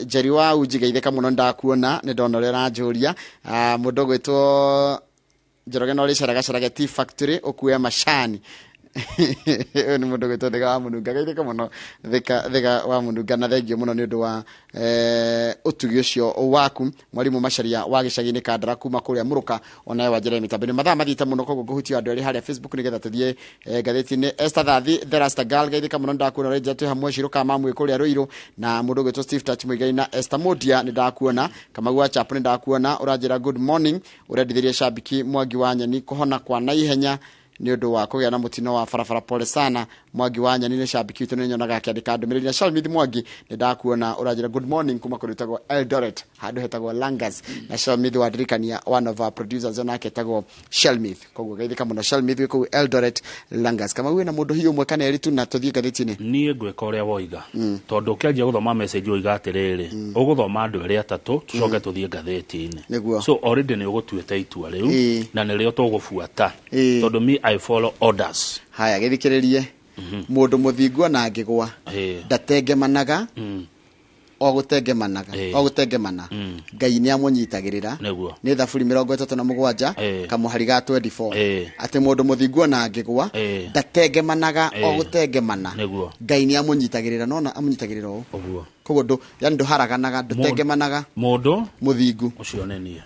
Njeri wa unjigeithĩka mũno, ndakuona nĩ ndona ũrĩa ũranjũria. Mũndũ ũgwĩtwo Njoroge no rĩcaragacarage tea factory ũkue macani. Ũyũ nĩ mũndũ ũgwĩtwo Thĩga wa Mũnunga, geithĩka mũno Thĩga wa Mũnunga, na thengio mũno nĩ ũndũ wa ũtugi ũcio waku. Mwarimũ Macharia wa gĩcagi-inĩ Kandara kuma kũrĩa Mũrũka, onawe wanjĩra mĩtambo-inĩ. Mathaa mathiĩte mũno, koguo ngũhutia andũ erĩ harĩa Facebook nĩgetha tũthiĩ ngathĩti-inĩ. Esther Thathi the Rasta Girl, geithĩka mũno, ndakuona ũrĩa twĩ hamwe. Ciruka mamwe kũrĩa Ruiru, na mũndũ ũgwĩtwo Steve Touch Muigai na Esther Mudia nĩ ndakuona. Kamau wa Chapo nĩ ndakuona, ũranjĩra good morning, ũrendithĩria shabiki Mwangi wa Nyeni kũhona kwa naihenya nĩ ũndũ wa kũgĩa na mũtino wa barabara, pole sana Mwangi wa Nyeni, nĩ shabiki witũ, nĩ nyonaga akĩandĩka ndũmĩrĩri. Na Shalmith Mwangi nĩ ndakuona, ũranjĩra good morning kuma kũrĩa ĩtagwo Eldoret, handũ hetagwo Langas. Na Shalmith wandirikania one of our producers onake etagwo Shalmith, koguo geithĩka mũno Shalmith wĩ kũu Eldoret Langas. Kama wĩna mũndũ hiũ ũmwe kana erĩ tu na tũthiĩ ngathĩti-inĩ. Niĩ ngwĩka ũrĩa woiga, tondũ ũkĩanjia gũthoma message woiga atĩrĩrĩ, ũgũthoma andũ erĩ atatũ tũcoke tũthiĩ ngathĩti-inĩ. Nĩguo. So already nĩ ũgũtuĩte itua rĩu na nĩrĩo tũgũbuata, tondũ me I follow orders. Haya, gĩthikĩrĩrie. Mũndũ mũthingu ona angĩgwa ndatengemanaga, o gũtengemanaga o gũtengemana, Ngai nĩ amũnyitagĩrĩra. Nĩguo. Nĩ Thaburi 37 kamũhari ga 24, atĩ mũndũ mũthingu ona angĩgwa ndatengemanaga o gũtengemana, Nĩguo. Ngai nĩ amũnyitagĩrĩra. Nona amũnyitagĩrĩra ũũ Ũguo. Koguo ndũ yani ndũharaganaga, ndũtengemanaga. Mũndũ mũthingu ũcio nĩ niĩ.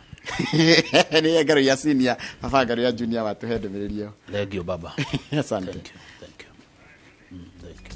Nĩ ngaro ya senior, baba ngaro ya junior watũhe ndũmĩrĩri ĩyo. Thank you baba. Asante. Thank you. Thank you. Thank you.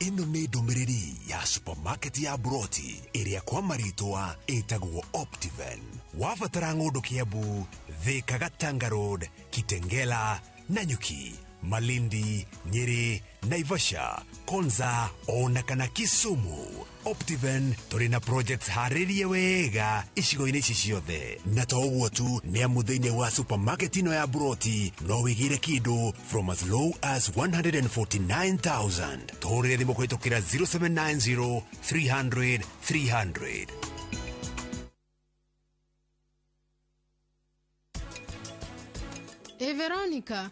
Ĩno nĩ ndũmĩrĩri ya supermarket ya Broti ĩrĩa kwa marĩtwa ĩtagwo Optiven. Wabatara ng'ũndũ Kiambu, Thika, Gatanga Road, Kitengela, Nanyuki, Malindi, Nyeri, Naivasha, Konza ona kana Kisumu. Optiven tũrĩ na projects harĩrie wega icigo-inĩ ici ciothe, na to ũguo tu, nĩ amu thĩinĩ wa supermarket ĩno ya Broti no wĩgĩre kĩndũ from as low as 149,000. Tũhũrĩre thimũ kũhĩtũkĩra 0790 300 300. Ĩ Veronica.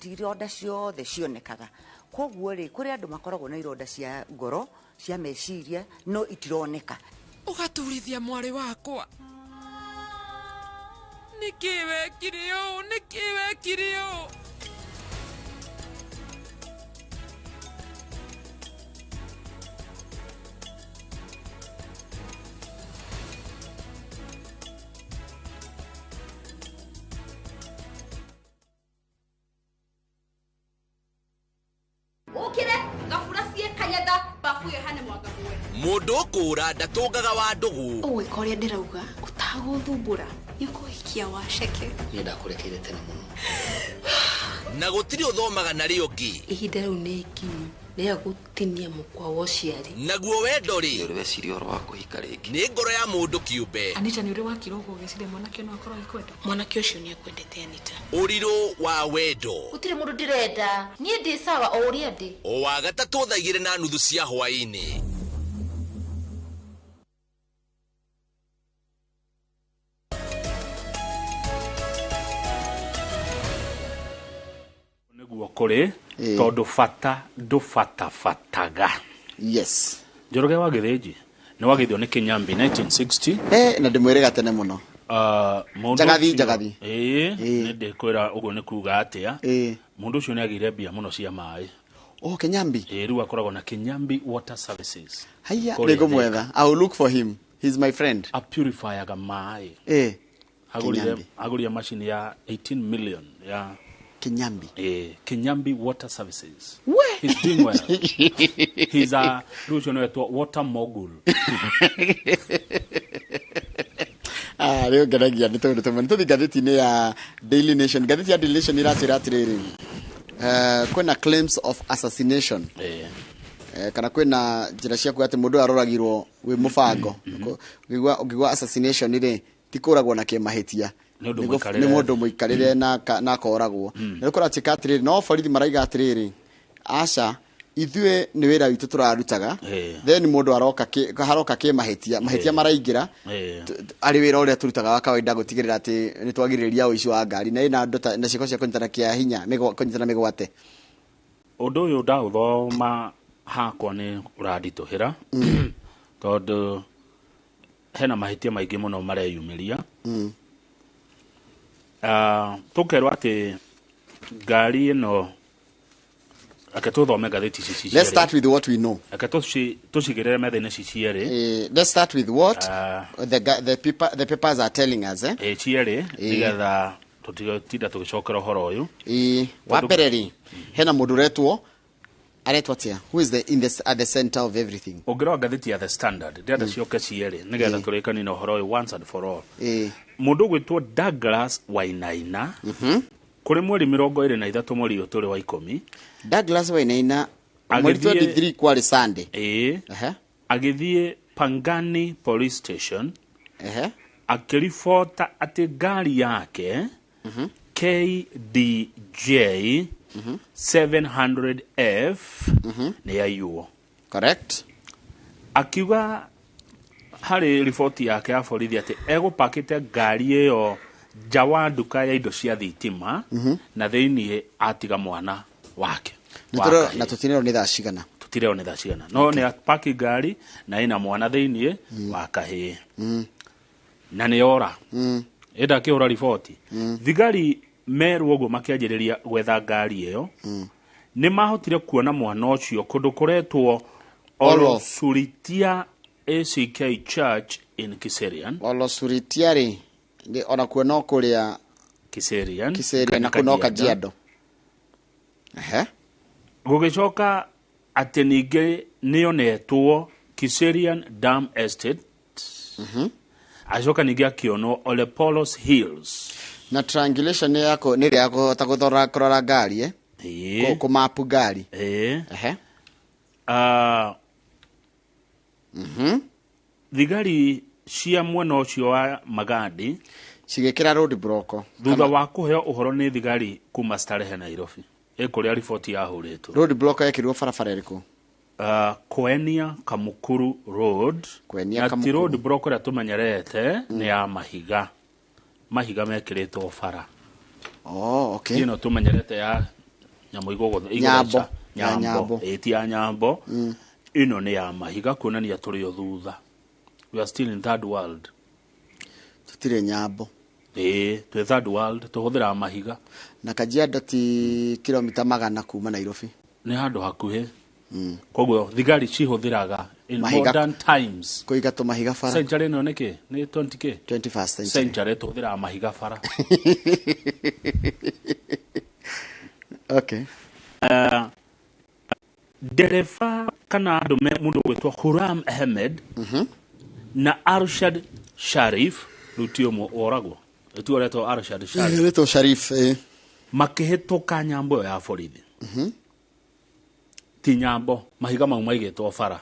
Ti ironda ciothe cionekaga, koguo rĩ, kũrĩ andũ makoragwo na ironda cia ngoro, cia meciria, no itironeka. Ũgaturithia mwarĩ wakwa nĩkĩ wekire ũũ, nĩkĩ wekire ũũ? Ukire gabura cie kanyatha babu ĩyo hane mwanga muwe. Mũndũ ũkũra ndatũngaga wa ndũgũ. Ũgwĩka ũrĩa ndĩrauga ũtagũthumbũra nĩ ũkũhikia waceke. Niĩ ndakũrekeire tene mũno na gũtirĩ ũthomaga narĩo ngĩ. Ihinda rĩu nĩ ikinyu rĩa gũtinia mũkwa wa ũciari. Naguo wendo rĩ, Nĩ weciria ũhoro wa kũhika rĩngĩ? Nĩ ngoro ya mũndũ kĩũmbe. Anita, nĩ ũrĩ wakira ũguo ũgĩciria mwanake no akorwo agĩkwenda? Mwanake ũcio nĩ akwendete, Anita. Ũrirũ wa wendo. Gũtirĩ mũndũ ndĩrenda, niĩ ndĩ sawa o ũrĩa ndĩ. O wa gatatũ thaa 2:30 cia hwaĩ-inĩ. Nĩguo kũrĩ, tondũ bata ndũbatabataga. Yes. Njoroge wa Gĩthĩnji nĩ wagĩthio nĩ Kĩnyambi 1960. Na ndĩmwĩrĩga tene mũno. Mũndũ Njagathi, ũcio- njagathi. Ĩĩ, nĩ ndĩkwĩra ũguo nĩ kuga atĩa. Mũndũ ũcio nĩ agĩire mbia mũno cia maĩ. Oh, Kĩnyambi. Ĩĩ, rĩu akoragwo na Kĩnyambi Water Services. Haya, Kũrĩa nĩngũmwetha. I will look for him. He's my friend. Apurifyaga maĩ. Agũrire Kĩnyambi. Agũrire macini ya 18 million ya Kinyambi. Kinyambi Water Services. He's doing well. He's a rĩu ũcio nĩwetwo water mogul. Ah, rĩu ngenagia nĩ tondũ tũmwe. Nĩ tũthiĩ ngathĩti-inĩ ya Daily Nation. Ngathĩti ya Daily Nation ĩratwĩra atĩrĩrĩ, kwĩna claims of assassination. Kana kwĩna njĩra cia kuga atĩ mũndũ ũyũ aroragirwo wĩ mũbango. Ũngĩigua assassination rĩ, ti kũragwo na kĩmahĩtia, Nĩ ũndũ Nĩ mũikarĩre. Nĩ mũndũ mũikarĩre na akoragwo na rĩu kũratuĩka atĩrĩrĩ, no borithi maraiga atĩrĩrĩ, aca, ithuĩ nĩ wĩra witũ tũrarutaga. Then mũndũ aroka haroka kĩ mahĩtia mahĩtia maraingĩra arĩ wĩra ũrĩa tũrutaga wa kawaida gũtigĩrĩra atĩ nĩ twagirĩrĩria ũici wa ngari na ĩna andũ na ciĩko cia kũnyitana kĩa hinya, kũnyitana mĩgwate. Ũndũ ũyũ ndaũthoma hakwa nĩ ũranditũhĩra, tondũ hena mahĩtia maingĩ mũno mareyumĩria. Tũkerwo atĩ ngari ĩno, reke tũthome ngathĩti ici ci Let's cierĩ. start with what we know. Reke tũcigĩrĩre metha-inĩ ci cierĩ. Let's start with what the papers are telling us, eh? Ĩ cierĩ, nĩgetha tũtigatinda tũgĩcokera ũhoro ũyũ. Wa mbere rĩ, hena mũndũ ũretwo, aretwo atĩa, who is the, in the, at the center of everything? Ũngĩrora ngathĩti ya The Standard, ndĩrenda cioke cierĩ nĩgetha tũrĩkanie na ũhoro ũyũ once and for all. Mũndũ ũgwĩtwo Douglas Wainaina, kũrĩ mweri 23 mweri ũyũ tũrĩ wa 10. Douglas Wainaina, mweri 23 kwarĩ Sunday. Ĩĩ. Agĩthiĩ Pangani Police Station, akĩribota atĩ ngari yake KDJ 700F nĩ yaiywo. Correct. Akiuga harĩ riboti yake ya borithi atĩ egũpakĩte ngari ĩyo nja wa nduka ya indo cia thitima, na thĩiniĩ atiga mwana wake Nĩ wa tũrerwo kahĩĩ. Na tũtirerwo nĩ thaa cigana. Tũtirerwo nĩ thaa cigana, no nĩ apaki ngari na ĩna mwana thĩiniĩ wa kahĩĩ, na nĩ ora ĩnda akĩhũra riboti. Thigari merwo ũguo makĩanjĩrĩria gwetha ngari ĩyo. Nĩ mahotire kuona mwana ũcio kũndũ kũretwo Olosuritia ACK Church in Kiserian. Olosuritia rĩ, onakuo no kũrĩa Kiserian. Kiserian, na kũu no Kajiado. Ehe. Gũgĩcoka atĩ ningĩ nĩonetwo Kiserian Dam Estate. Acoka ningĩ akĩonwo Olepolos Hills. Na triangulation nĩ yako nĩ ĩrĩa ya kũhota gũthora kũrora ngari, eh? Kũmapu ngari. Ehe. Thigari cia mwena ũcio wa Magadi cigĩkĩra road block thutha wa kũheo ũhoro nĩ thigari kuma Starehe Nairobi, ĩkũrĩa riboti yahũrĩtwo. Road block yekĩrirwo barabara ĩrĩkũ? Koenia Kamukuru Road. Koenia Na ti Kamukuru. road block ĩrĩa tũmenyerete, nĩ ya mahiga, mahiga mekĩrĩtwo bara. Oh, okay. Ĩno tũmenyerete ya nyamũ Nyambo. igũtheca. Ya Nyambo. nyambo. Ĩ ti ya nyambo. Ĩno nĩ ya mahiga, kuonania tũrĩ o thutha, we are still in third world. Tũtirĩ nyambo. Ĩĩ, twĩ third world, tũhũthĩraga mahiga. Na Kajiado ti kilomita 100 kuma Nairobi. Nĩ handũ hakuhĩ. Koguo thigari cihũthĩraga in Mahiga. modern times kũiga tũmahiga bara. Century ĩno nĩkĩ nĩ 20 k? 21st century. Century tũhũthĩraga mahiga bara. Ndereba kana andũ me mũndũ gwĩtwo Huram Ahmed na Arshad Sharif, rĩu ti ũmwe woragwo, tu ũretwo Arshad Sharif. Rĩtwo Sharif, eh. Makĩhĩtũka nyambo ĩyo ya borithi. Ti nyambo, mahiga mau maigĩtwo bara.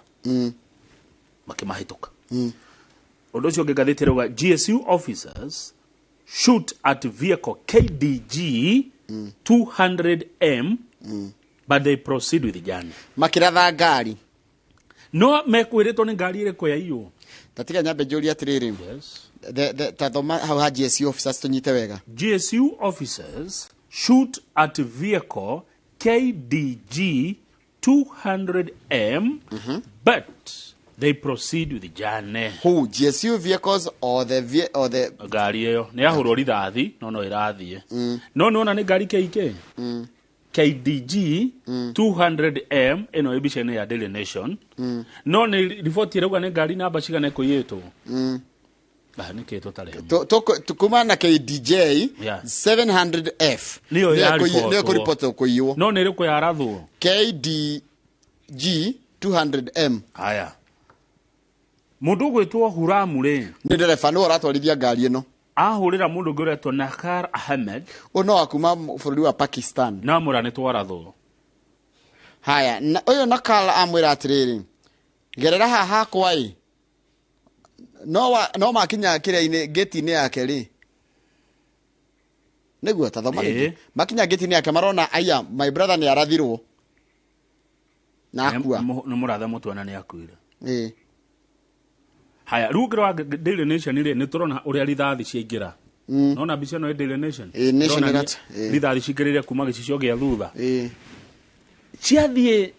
Makĩmahĩtũka. Ũndũ ũcio ũngĩ, ngathĩti ĩrauga GSU officers shoot at vehicle KDG 200M but they proceed with the journey. Makĩratha ngari. No mekwĩrĩtwo nĩ ngari ĩrĩkũ yaiywo. Tatiga nyambe njũrie atĩrĩrĩ. Yes. Ta thoma hau ha GSU officers tũnyite wega. GSU officers shoot at vehicle KDG 200M but they proceed with the journey. Who, GSU vehicles or the or the Ngari ĩyo nĩ yahũrwo rithathi, no ĩrathiĩ. No nĩwona nĩ ngari KK KDG 200M ĩno ĩ mbica-inĩ ya Daily Nation. No nĩ riboti ĩrauga nĩ ngari namba cigana ĩkũiyĩtwo. Ah, nĩkĩ tũtarĩ hamwe? Kuma na KDJ 700F Nĩyo nĩyo yaribotwo. kũribotwo kũiywo. No nĩ ĩrĩkũ yarathwo? KDG 200M. Haya, mũndũ ũgwĩtwo Huramu rĩ, nĩ ndereba, nĩwe ũratwarithia ngari ĩno. Ahũrĩra mũndũ ũngĩ ũretwo Nakar Ahmed. Ũyũ no wa kuma bũrũri wa Pakistan. Na amwĩra nĩ twarathwo. Haya, na ũyũ Nakar amwĩra atĩrĩrĩ, gerera haha hakwa ĩ, no makinya kĩrĩa-inĩ, gate-inĩ yake rĩ, Nĩguo tathoma rĩngĩ. Makinya ngĩti-inĩ yake marona aya my brother nĩ arathirwo na akua. Nĩ mũrathe mũtwe na nĩ akuire. Ĩĩ. Haya, rĩu ũngĩrora Daily Nation rĩ, nĩ tũrona ũrĩa rithathi ciaingĩra. Nona mbica ĩno ĩ Daily Nation? Ĩĩ, Nation Ndĩrona ĩrat- ĩĩ. rithathi cingĩrĩire kuma gĩcicio gĩa thutha. Ĩĩ. Ciathiĩ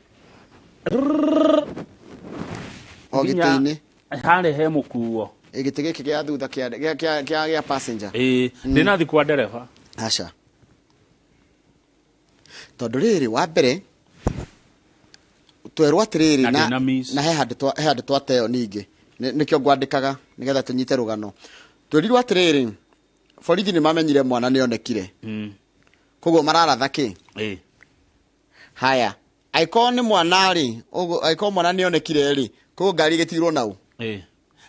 O nginya gĩtĩ-inĩ. Harĩa he mũkuo. Ĩ, gĩtĩ gĩkĩ gĩa thutha kĩa passenger. Ĩĩ, ndĩnathi kwa ndereba. Aca. Tondũ rĩrĩ wa mbere twerwo atĩrĩrĩ Na ndĩna miss. na he handũ twateo ningĩ. Nĩkĩo ngwandĩkaga nĩgetha tũnyite rũgano. Twerirwo atĩrĩrĩ borithi nĩ mamenyire mwana nĩonekire. Koguo mararatha kĩ? Ĩĩ. Haya, angĩkorwo nĩ mwana rĩ, ũguo angĩkorwo mwana nĩonekire rĩ, koguo ngari ĩgĩtigirwo nau. Ĩĩ.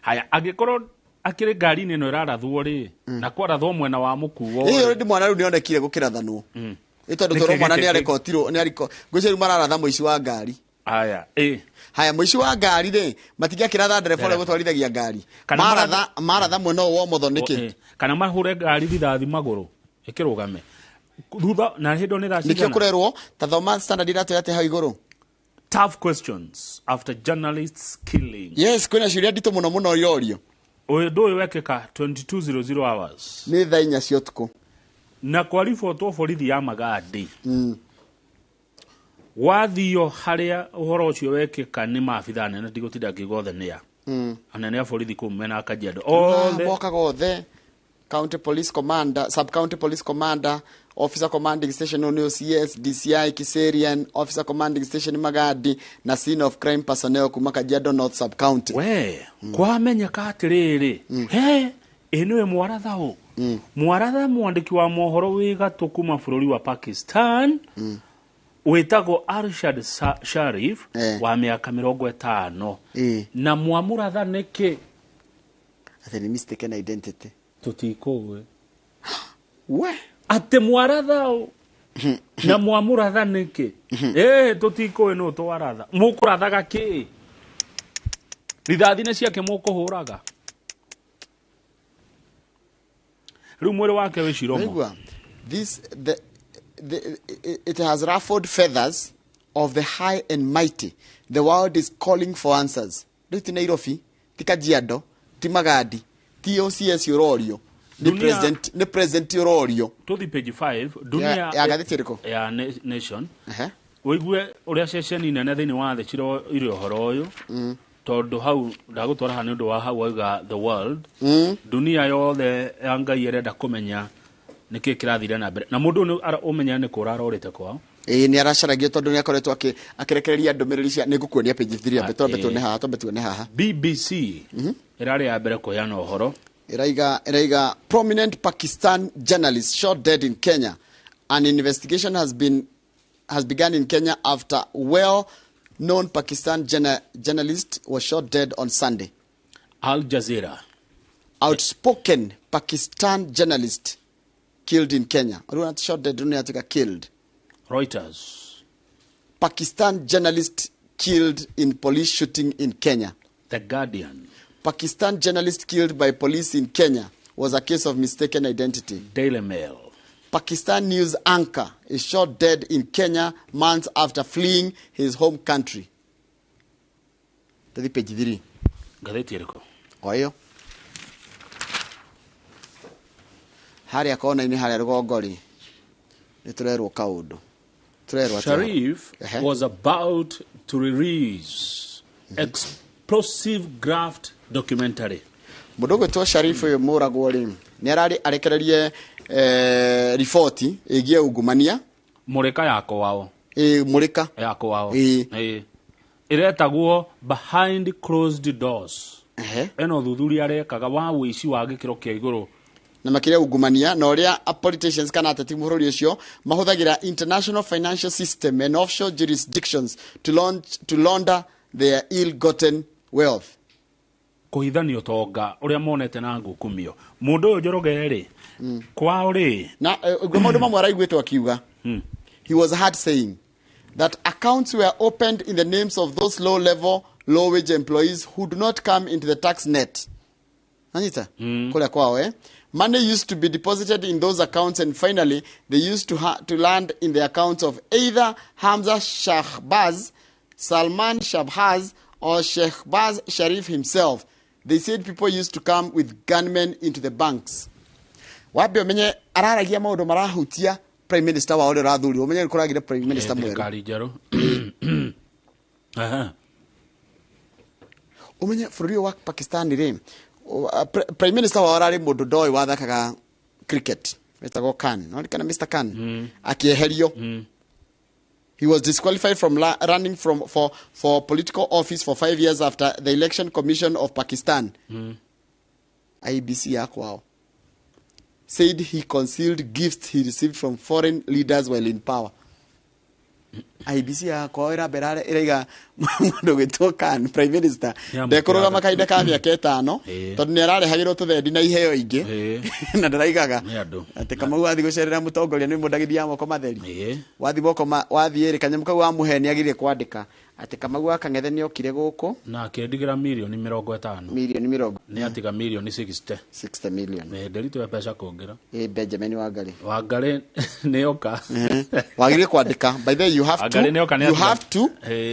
Haya, angĩkorwo akĩrĩ ngari-inĩ ĩno ĩrarathwo rĩ, na kwarathwo mwena wa mũkuo Ĩĩ, rĩ. already mwana rĩu nĩonekire gũkĩrathanwo. Ĩ, tondũ Nĩkĩ twerwo mwana gĩkĩ- nĩarekotirwo, ngwĩciria rĩu mararatha mũici wa ngari. Haya, ĩĩ. Haya, mũici wa ngari rĩ, matingĩakĩratha ndereba ũrĩa Ndereba. gũtwarithagia ngari. Kana Maratha mwena ũyũ wa ũmotho nĩkĩ? Ĩĩ. Kana mahũre ngari rithathi magũrũ ĩkĩrũgame. Thutha na hĩndĩ ĩyo nĩ thaa Nĩkĩo cigana? kũrerwo ta thoma Standard iratwĩra atĩ hau igũrũ. Tough questions after journalists killing. Yes, kwĩna ciũria nditũ mũno mũno irorio. Ũndũ ũyũ wekĩka 22:00 hours. Nĩ thaa inya cia ũtukũ. Na kwaribotwo borithi ya Magadi. Gwathio harĩa ũhoro ũcio wekĩka nĩ maabithaa anene, ndigũtinda ngiuga othe nĩa. Anene a borithi kũu mena Kajiado. Othe. Mokaga othe. County Police Commander, Sub County Police Commander, Officer Commanding Station nĩ OCS, DCI Kiserian, Officer Commanding Station Magadi na Scene of Crime Personnel kuma Kajiado North Sub County. We, kwamenyeka atĩrĩrĩ, he, ĩ nĩwe mwaratha ũ? Mwaratha mwandĩki wa mohoro wĩ gatũ kuma bũrũri wa Pakistan, wĩtagwo Arshad Sharif wa mĩaka 50. Na mwamũratha nĩkĩ? Atĩ nĩ mistaken identity. Tũtikũĩ. We. Atĩ mwaratha ũ? Na mwamũratha nĩkĩ? Ĩ, tũtikũĩ nũ twaratha. Mũkũrathaga kĩ? Rithathi nĩ ciake mũkũhũraga. Rĩu mwĩrĩ wake wĩ Ciromo. Naigua, it has ruffled feathers of the high and mighty. The world is calling for answers. Rĩu ti Nairobi, ti Kajiado, ti Magadi, ti OCS ũrorio. Nĩ president, nĩ president ũrorio. Tũthi page 5, dunia Ya ngathĩti ĩrĩkũ? Ya Nation. Ũigue ũrĩa ceceni nene thĩinĩ wa thĩ ciroire ũhoro ũyũ. Tondũ hau ndagũtwara haha nĩ ũndũ wa hau wauga the world. Dunia yothe ya Ngai ĩrenda kũmenya nĩkĩ kĩrathire na mbere. Na mũndũ ũyũ nĩ ũmenya nĩ kũra arorĩte kwao. Ĩĩ, nĩ aracaragio tondũ nĩ akoretwo akĩrekereria ndũmĩrĩri cia, nĩ ngũkuonia page 3 ambe, twambe tuone haha, twambe tuone haha. BBC ĩrarĩ ya mbere kũheana ũhoro. Ĩraiga prominent Pakistan journalist shot dead in Kenya. An investigation has begun in Kenya after well-known Pakistan journalist was shot dead on Sunday. Al Jazeera. Outspoken Pakistan journalist killed in Kenya. Not shot dead, don't have to killed. Reuters. Pakistan journalist killed in police shooting in Kenya. The Guardian. Pakistan journalist killed by police in Kenya was a case of mistaken identity. Daily Mail. Pakistan news anchor is shot dead in Kenya months after fleeing his home country. Tathi page 3. Ngathĩti ĩrĩkũ? O ĩyo. Harĩa kona-inĩ harĩa rũgongo rĩ, nĩ tũrerwo kaũndũ. Tũrerwo atĩa? Sharif was about to release explosive graft documentary. Mũndũ ũgwĩtwo Sharif ũyũ mũragwo rĩ, nĩ ararĩ arekererie riboti ĩgiĩ ungumania. Mũrĩka ya kwao. Ĩ, mũrĩka. Ya kwao. Ĩ. Ĩ. Ĩretagwo Behind Closed Doors. Ĩno ũthuthuria arekaga wa ũici wa gĩkĩro kĩa igũrũ. Na makĩria ungumania na ũrĩa a politicians kana ateti bũrũri ũcio mahũthagĩra international financial system and offshore jurisdictions to launder their ill-gotten wealth. Kũhithania ũtonga ũrĩa monete na ngukumio. Mũndũ ũyũ Njoroge rĩ, kwao rĩ. Na ũguo maũndũ mamwe araiguĩtwo akiuga. He was heard saying that accounts were opened in the names of those low-level, low-wage employees who do not come into the tax net. Nanyita? Kũrĩa kwao? Money used to be deposited in those accounts, and finally they used to land in the accounts of either Hamza Shahbaz, Salman Shahbaz, or Shehbaz Sharif himself. They said people used to come with gunmen into the banks. Wambe ũmenye araragia maũndũ marahutia prime minister wa ũrĩa ũrathurirwo. Ũmenye nĩ kũragire prime minister mwerũ. Thirikari njerũ. Aha. Ũmenye bũrũri ũyũ wa Pakistan rĩ, prime minister wao ararĩ mũndũ ndoĩ wathakaga cricket wetagwo Khan, no kana Mr Khan, akĩeherio. He was disqualified from running for political office for 5 years after the Election Commission of Pakistan, IEBC ya kwao, said he concealed gifts he received from foreign leaders while in power. IEBC ya kwao ĩrambera ĩraiga mũndũ gwĩtwo Khan, prime minister, ndekũrũgama kahinda ka mĩaka 5 tondũ nĩ ararehagĩrwo tũthendi na iheo ingĩ na ndaraigaga Nĩ andũ. atĩ Kamau wathiĩ gũcerera mũtongoria nĩ mũndũ agĩthiaga moko matheri. Wathiĩ moko wathiĩ rĩ, kanyamũ kau wamũhe nĩ agĩrĩire kwandĩka atĩ Kamau wa Kang'ethe nĩ okire gũkũ na akĩndigĩra mirioni 50. Mirioni mĩrongo Nĩ atiga mirioni 60. 60 million. Ndĩritũ mbeca kũngĩra. Ĩ Benjamin Wangari. Wangari nĩ oka. Wagĩrĩire kwandĩka. By the way, you have to Wangari nĩ oka nĩ you atiga have to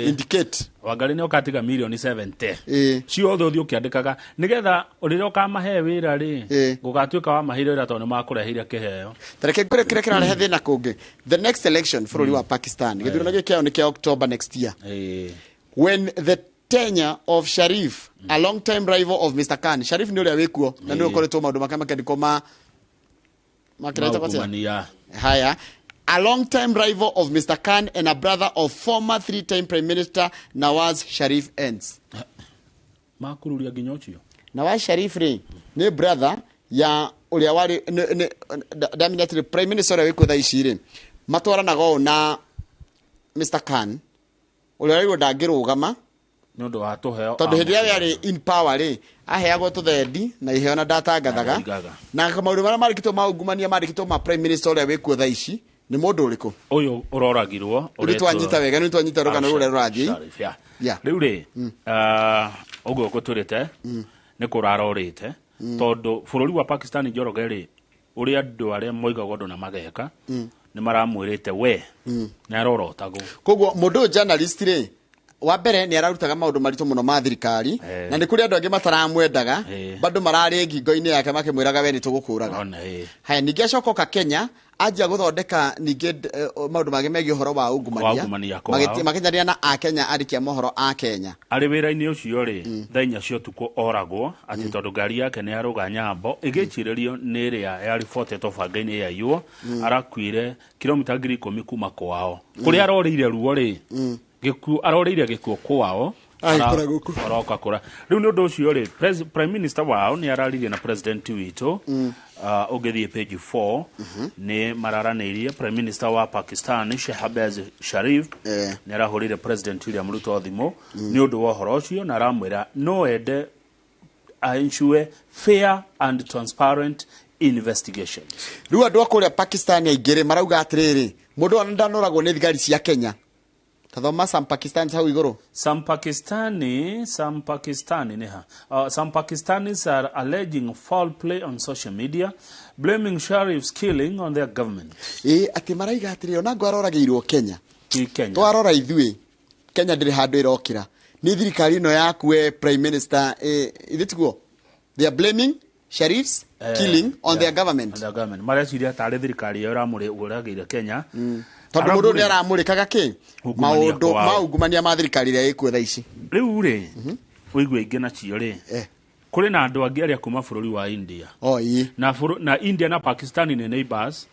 indicate. Wangari nĩ oka atiga mirioni 70 ciothe ũthiĩ ũkĩandĩkaga nĩgetha rĩrĩa ũkamahe wĩra rĩ, gũgatuĩka wamaheire wĩra tondũ nĩ makũreheire kĩheo. Tareke ngwĩre kĩrĩa kĩrarehe thĩna kũngĩ. The next election bũrũri wa Pakistan, gĩthurano gĩkĩ kĩao nĩ kĩa October next year, when the tenure of Sharif, a long time rival of Mr Khan. Sharif nĩ ũrĩa wĩkuo na nĩ ũkoretwo maũndũ make makĩandĩkwo ma makĩretagwo atĩa? Maungumania. Haya, a long time rival of Mr Khan and a brother of former three-time prime minister Nawaz Sharif, ends. Makururia nginya ũcio. Nawaz Sharif rĩ, nĩ brother ya ũrĩa warĩ ndamenya atĩrĩ, prime minister ũrĩa wĩkuo thaa ici rĩ, matwaranaga ũũ na Mr Khan ũrĩa ũraigwo ndangĩrũgama nĩ ũndũ wa tũheo. Tondũ hĩndĩ ĩrĩa we arĩ in power rĩ, aheagwo tũthendi na iheo na ndatangathaga. Ndaigaga. Na maũndũ marĩa marĩkĩtwo ma ungumania marĩkĩtwo ma prime minister ũrĩa wĩkuo thaa ici nĩ mũndũ ũrĩkũ? Ũyũ ũroragirwo. Rĩu twanyita wega, nĩ twanyita rũgano rũrĩa rũrathiĩ. Sharif, yeah. Yeah. Rĩu rĩ, ũguo gũtũrĩte nĩ kũrarorĩte tondũ bũrũri wa Pakistan, Njoroge rĩ, ũrĩa andũ arĩa moigaga ũndũ na mageka nĩ maramwĩrĩte we nĩ arorotagwo. Koguo mũndũ ũyũ journalist rĩ, wa mbere nĩ ararutaga maũndũ maritũ mũno ma thirikari na nĩ kũrĩ andũ angĩ mataramwendaga, bado mararĩ ngingo-inĩ yake makĩmwĩraga we nĩ tũgũkũraga. Ona ĩ. Haya, ningĩ acoka oka Kenya anjia gũthondeka ningĩ maũndũ mangĩ megiĩ ũhoro wa ungumania. Wa ungumania kwao. Makĩnyaria na akenya, andĩki a mohoro a Kenya. Arĩ wĩra-inĩ ũcio rĩ, thaa 4 cia ũtukũ oragwo atĩ tondũ ngari yake nĩ yarũga nyambo ĩgĩcirĩrio nĩ ĩrĩa yaribotĩtwo banga-inĩ yaiywo. Arakuire kilomita 10,000 kuma kwao kũrĩa arorĩire ruo rĩ, gĩkuũ arorĩire gĩkuũ kwao. Agĩkora gũkũ. Aroka kũra rĩu. Nĩ ũndũ ũcio rĩ, prime minister wao nĩ araririe na president witũ. Ũngĩthiĩ page 4 nĩ mararanĩirie. Prime minister wa Pakistan Shehbaz Sharif nĩ arahũrĩire President William Ruto thimũ nĩ ũndũ wa ũhoro ũcio na aramwĩra no ende ensure fair and transparent investigations. Rĩu andũ a kũrĩa Pakistan aingĩ rĩ, marauga atĩrĩrĩ, mũndũ ona ndanoragwo nĩ thigari cia Kenya. Tathoma some Pakistans hau igũrũ. Some Pakistani neha. Some Pakistanis are alleging foul play on social media, blaming Sharif's killing on their government. Ĩ atĩ maraiga atĩrĩrĩ, ona ngo aroragĩirwo Kenya. Ti Kenya. Twarora ithuĩ Kenya ndĩrĩ handũ ĩrokĩra nĩ thirikari ĩno yaku we prime minister. Ithuĩ tiguo they are blaming Sharif's killing on their government. On their government. Mareciria tarĩ thirikari ĩyo ĩramũragĩire Kenya. Tondũ mũndũ nĩ aramũrĩkaga kĩ Ungumania maũndũ kwao. ma ungumania ma thirikari ĩrĩa ĩkuo thaa ici. Rĩu rĩ, ũigue ingĩ nacio rĩ, kũrĩ na andũ angĩ arĩa kuma bũrũri wa India. Oh, ĩ. Na India na Pakistan nĩ neighbors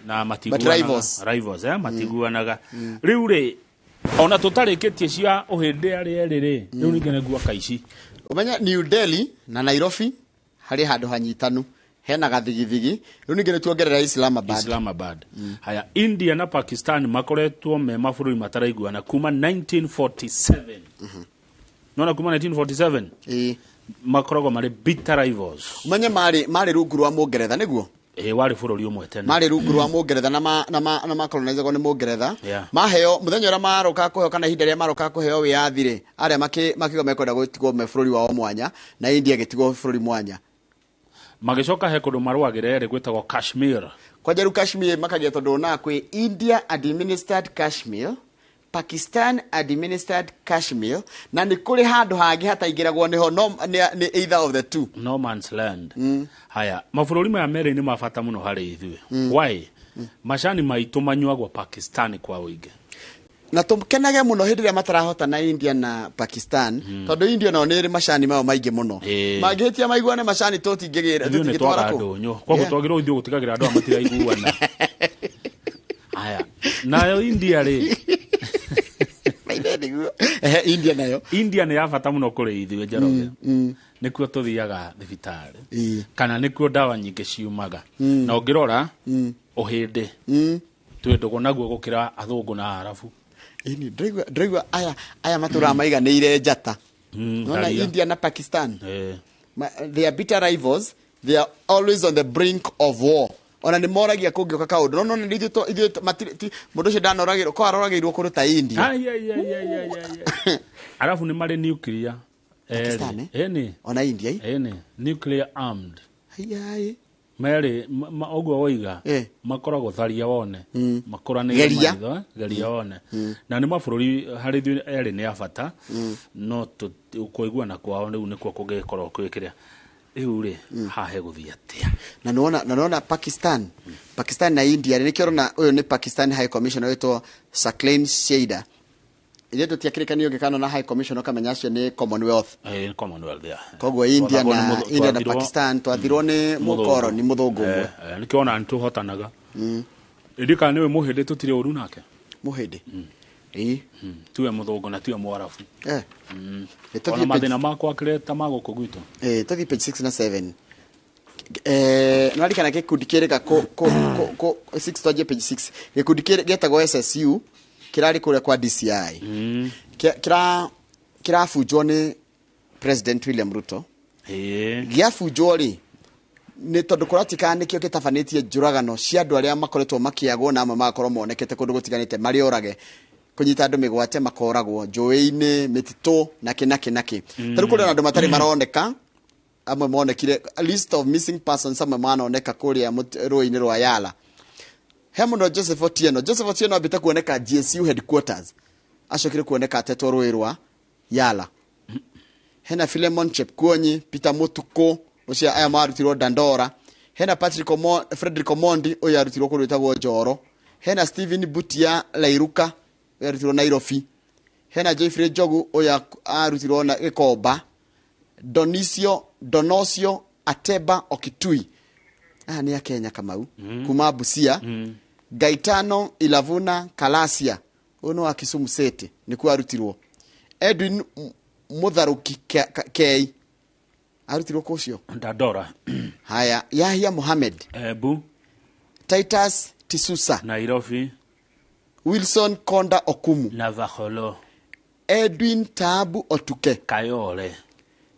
na matiguanaga. But rivals. Rivals, matiguanaga. Rĩu rĩ, ona tũtarĩkĩtie cia ũhĩndĩ arĩa erĩ rĩ, rĩu ningĩ nĩguo kaici. Ũmenye New Delhi na Nairobi harĩ handũ hanyitanu hena gathigithigi. Rĩu ningĩ nĩ tuongerera Islamabad. Islamabad. Haya, India na Pakistan makoretwo me mabũrũri mataraiguana kuma 1947. Nona kuma 1947 makoragwo marĩ bitter rivals. Ũmenye marĩ rungu rwa Mũngeretha nĩguo. Ĩ, warĩ bũrũri ũmwe tene. Marĩ rungu rwa Mũngeretha na makolonizagwo nĩ Mũngeretha. Maheo mũthenya ũrĩa maroka kũheo kana ihinda rĩrĩa maroka kũheo wĩyathi rĩ, arĩa makiuga mekwenda gũtigwo me bũrũri wao mwanya na India ĩgĩtigwo bũrũri mwanya. Magĩcoka he kũndũ marũagĩra erĩ gwĩtagwo Kashmir. Kwanja rĩu Kashmir makagia tondũ ona kwĩ India administered Kashmir, Pakistan administered Kashmir, na nĩ kũrĩ handũ hangĩ hataingĩragwo nĩho no nĩ either of the two. No man's land. Haya, mabũrũri maya merĩ nĩ ma bata mũno harĩ ithuĩ. Why? Macani maitũ manyuagwo Pakistan kwa ũingĩ. Na tũkenage mũno hĩndĩ ĩrĩa matarahota na India na Pakistan, tondũ India nao nĩ ĩrĩ macani mao maingĩ mũno. Mangĩhĩtia maiguane macani tũtingĩgĩra Ithuĩ nĩ tũtingĩtwara twaga kũ. ndũnyũ. Koguo twagĩrĩirwo ithuĩ gũtigagĩra andũ aya matiraiguana. Haya, nayo India rĩ? Ehe, India nayo. India nĩ ya bata mũno kũrĩ ithuĩ, Njoroge. Nĩkuo tũthiaga thibitarĩ kana nĩkuo ndawa nyingĩ ciumaga. Na ũngĩrora ũhĩndĩ, twĩ ndũgũ naguo gũkĩra athũngũ na arabu. Ĩni ndĩraigua aya matũraga maiganĩire njata. Nona Tharia. India na Pakistan. They are bitter rivals, they are always on the brink of war. Ona nĩ moragia kũngĩũka kaũndũ, no nĩ ithuĩ mũndũ ũcio ndanoragĩrwo ko aroragĩirwo kũndũ ta India. Ai, ai, ai, ai, ai, ai, ai. Arabu nĩ marĩ nuclear. Pakistan, eh? Ĩni. Ona India, eh? Ĩni, nuclear armed. Ai, ai. Merĩ ũguo woiga makoragwo tharia wone, makũranĩire Geria. maitho, geria wone. Na nĩ mabũrũri harĩ ithuĩ erĩ nĩ a bata, no kũiguana kwao rĩu nĩkuo kũngĩkorwo kwĩ kĩrĩa rĩu rĩ haha hegũthiĩ atĩa. Na nĩwona Pakistan na India rĩ, nĩkĩo ũrona ũyũ nĩ Pakistan High Commissioner wĩtwo Saqlain Shaida. Ithuĩ tũtiakĩrĩkanio ũngĩkana na High Commissioner ũkamenya acio nĩ Commonwealth. Commonwealth, yeah. Koguo India Twathagwo na nĩ India na twathirwo Pakistan twathirwo nĩ mũthũngũ. mũkoroni mũthũngũ ũmwe. Nĩkĩo ona nĩtũhotanaga. Ĩndĩ kana nĩwe mũhĩndĩ tũtirĩ ũru nake. Mũhĩndĩ. Ĩĩ. Tiwe mũthũngũ na tiwe mwarabu. Ĩ, tũthiĩ Ona page- mathĩna makwa kĩrĩa ta magũkũ gwitũ. Tũthiĩ page 6 na 7. Nĩwarikana gĩkundi kĩrĩga kũ 6, twanjie page 6, gĩkundi gĩetagwo SSU kĩrarĩ kũrĩa kwa DCI. Kĩrabunjwo nĩ President William Ruto. Gĩabunjwo rĩ, nĩ tondũ kũratikana nĩkĩo gĩtabanĩtie njũragano cia andũ arĩa makoretwo makĩagwo na amwe magakorwo monekete kũndũ gũtiganĩte marĩ orage, kũnyita andũ mĩgwate makoragwo njũĩ-inĩ, mĩtitũ na kĩ na kĩ na kĩ. Ta rĩu kũrĩ na andũ matarĩ maroneka, amwe monekire list of missing persons, amwe manoneka kũrĩa rũĩ-inĩ rwa Yala. He mũno Joseph Otieno. Joseph Otieno ambĩte kuoneka GSU headquarters, acokire kuoneka atetwo rũĩ rwa Yala. Hena Philemon Chepkuonyi, Peter Mutuku, ũcio aya marutirwo Dandora. Hena Patrick Frederick Omondi, ũyũ arutirwo kũndũ gwĩtagwo Njoro. Hena Stephen Butia Lairuka, ũyũ arutirwo Nairobi. Hena Jeffrey Njogu, ũyũ arutirwo na Gĩkomba. Donosio Ateba Okitui, aya nĩ a Kenya, Kamau, kuma Busia. Gaitano Ilavuna Kalasia, ũyũ nĩ wa Kisumu City, nĩkuo arutirwo. Edwin Mutharuki Kei arutirwo kũ ũcio? Dandora. Haya, Yahya Mohamed. Ebu. Titus Tisusa. Nairobi. Wilson Konda Okumu. Navakholo. Edwin Taabu Otuke. Kayole.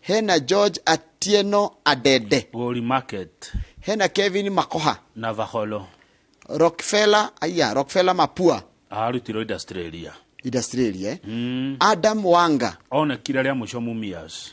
Hena George Atieno Adede. Gori Market. Hena Kevin Makoha. Navakholo. Rockefeller, aya, Rockefeller Mapua. Arutirwo Industrialia. Industrialia, eh? Adam Wanga. Onekire rĩa mũico Mumias.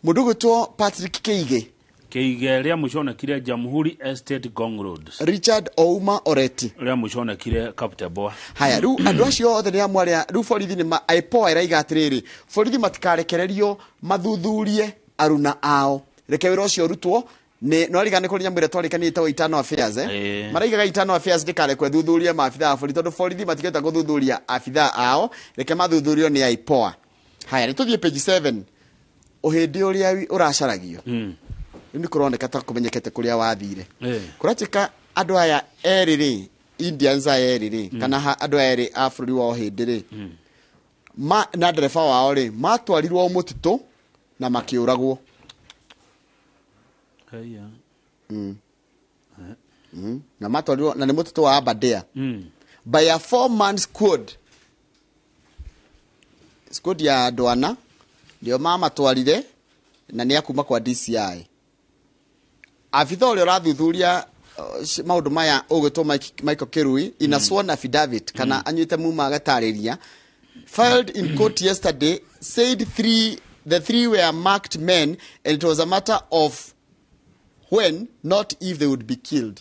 Mũndũ gwĩtwo Patrick Keige. Keige rĩa mũico onekire Jamhuri Estate, Ngong Road. Richard Ouma Oreti. Rĩa mũico onekire Kaptembwa. Haya, rĩu andũ acio othe nĩ amwe arĩa rĩu borithi nĩ IPOA ĩraiga atĩrĩrĩ, borithi matikarekererio mathuthurie aruna ao, reke wĩra ũcio ũrutwo nĩ nwarigana nĩ kũrĩ nyamũ ĩrĩa twarĩkania ĩtagwo Internal Affairs, eh? Maraigaga Internal Affairs ndĩkarekwo ĩthuthurie maabithaa a borithi tondũ borithi matingĩhota gũthuthuria abithaa ao, reke mathuthurio nĩ IPOA. Haya, nĩ tũthiĩ page 7, ũhĩndĩ ũrĩa ũracaragio. Rĩu nĩ kũroneka ta kũmenyekete kũrĩa wathire. Kũratuĩka andũ aya erĩ rĩ, Indians aya erĩ rĩ, kana andũ aya erĩ a bũrũri wa ũhĩndĩ rĩ, na ndereba wao rĩ, matwarirwo mũtitũ na makĩũragwo. Haya. Na matwarirwo na nĩ mũtitũ wa Aberdare by a four-man squad, squad ya andũ ana nĩo mamatwarire na nĩ akuma kwa DCI. Abitha ũrĩa ũrathuthuria maũndũ maya ũgwĩtwo Michael Kirui, in a sworn affidavit kana anyuĩte muma agatarĩria, filed in court yesterday, said the three were marked men and it was a matter of When, not if, they would be killed.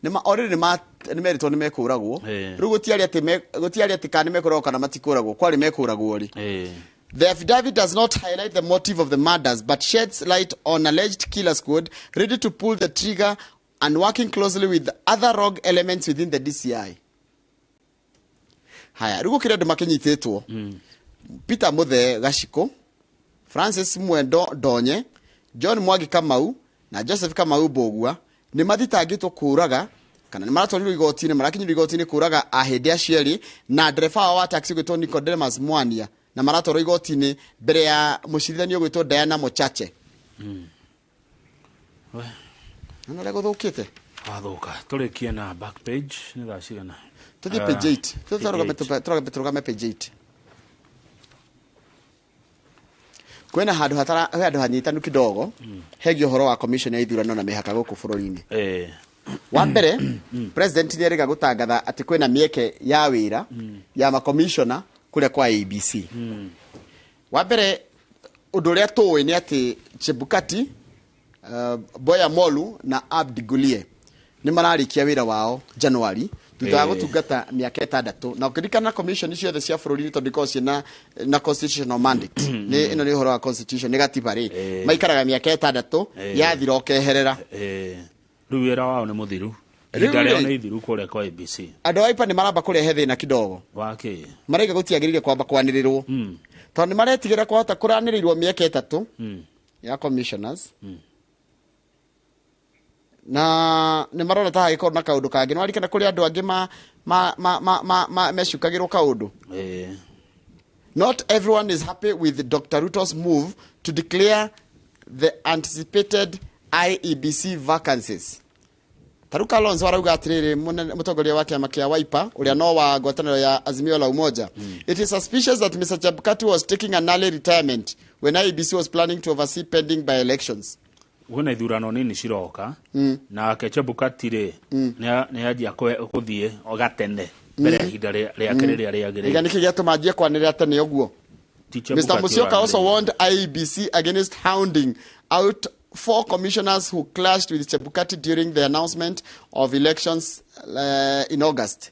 Nĩ already nĩ meritwo nĩ mekũragwo. Rĩu gũtiarĩ atĩ kana nĩ mekũragwo kana matikũragwo, kwarĩ mekũragwo rĩ. The affidavit does not highlight the motive of the murders, but sheds light on alleged killer squad ready to pull the trigger and working closely with other rogue elements within the DCI. Haya, rĩu gũkĩrĩ andũ makĩnyitĩtwo. Peter Muthe Gaciko, Francis Mwendo Ndonye, John Mwangi Kamau na Joseph Kamau Mbũgua nĩ mathitangĩtwo kũraga kana nĩ maratwarirwo igoti-inĩ, marakinyirwo igoti-inĩ kũraga ahĩndĩ acio erĩ na ndereba wao wa taxi gwĩtwo Nicodemus Mwania, na maratwarwo igoti-inĩ mbere ya mũcirithania ũgwĩtwo Diana Mochache. Nĩ ũrĩa gũthũkĩte. Wathũka. Tũrĩkie na back page, nĩ thaa cigana? Tũthiĩ page 8. Tũrũgame page 8. Kwĩna handũ hatara he handũ hanyitanu kidogo hegiĩ ũhoro wa commission ya ithurano na mĩhaka gũkũ bũrũri-inĩ. Wa mbere, president nĩ erĩga gũtangatha atĩ kwĩna mĩeke ya wĩra ya makomishona kũrĩa kwa ABC. Wa mbere, ũndũ ũrĩa tũĩ nĩ atĩ Chebukati, Boya Molu na Abdi Gulie nĩ mararĩkia wĩra wao January thutha wa gũtungata mĩaka 6, na ũkĩririkana commission ciothe cia bũrũri tondũ ikoragwo ciĩna na constitutional mandate, nĩ ĩno nĩ ũhoro wa constitution, nĩ gatiba rĩ, maikaraga mĩaka 6, yathira ũkeherera. Rĩu wĩra wao nĩ mũthiru, ihinda rĩao nĩ ithiru kũrĩa kwa ABC. Andũ a Wiper nĩ maramba kũrehe thĩna kidogo. Wakĩ? Maraiga gũtiagĩrĩire kwamba kwanĩrĩrwo tondũ nĩ maretigĩra kwahota kũranĩrĩirwo mĩaka 3 ya commissioners, na nĩ marona ta hagĩkorwo na kaũndũ kangĩ. Nĩ warikana kũrĩ andũ angĩ ma mecukagĩrwo kaũndũ. Not everyone is happy with Dr. Ruto's move to declare the anticipated IEBC vacancies. Taru Kalonzo arauga atiriri, mũtongoria wa kĩama kĩa Wiper ũrĩa no wa ngwatanĩro ya Azimio la Umoja. It is suspicious that Mr. Chebukati was taking an early retirement when IEBC was planning to oversee pending by elections. Kwĩna ithurano nini ciroka, nake Chebukati rĩ nĩ anjia gũthiĩ o gatene mbere ya ihinda rĩake rĩrĩa rĩagĩrĩire. Iga nĩkĩ gĩatũma anjie kwanĩrĩra tene ũguo? Ti Mr. Chebukati Musyoka also ũranĩrĩire. warned IEBC against hounding out 4 commissioners who clashed with Chebukati during the announcement of elections in August.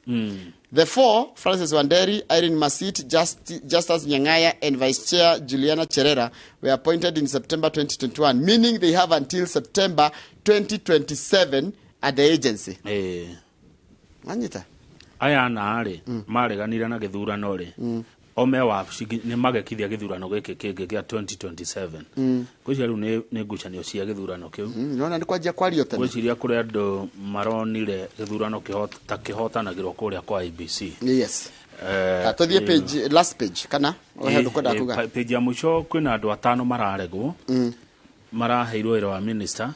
The 4, Francis Wanderi, Irene Masit, Justus Nyang'aya, and Vice Chair Juliana Cherera, were appointed in September 2021, meaning they have until September 2027 at the agency. Anyita? Aya na-rĩ, mareganire na gĩthurano rĩ, o me wabici nĩ magekithia gĩthurano gĩkĩ kĩngĩ kĩa 2027. Ngwĩciria rĩu nĩ ngucanio cia gĩthurano kĩu. Nĩwona nĩ kwanjia kwario tene. Ngwĩciria kũrĩ andũ maronire gĩthurano ta kĩhotanagĩrwo kũrĩa kwa IBC. Yes. Tũthiĩ page, last page, kana? O he andũ kwenda kuga. Page ya mũico kwĩna andũ 5 mararegwo, maraheirwo wĩra wa minister.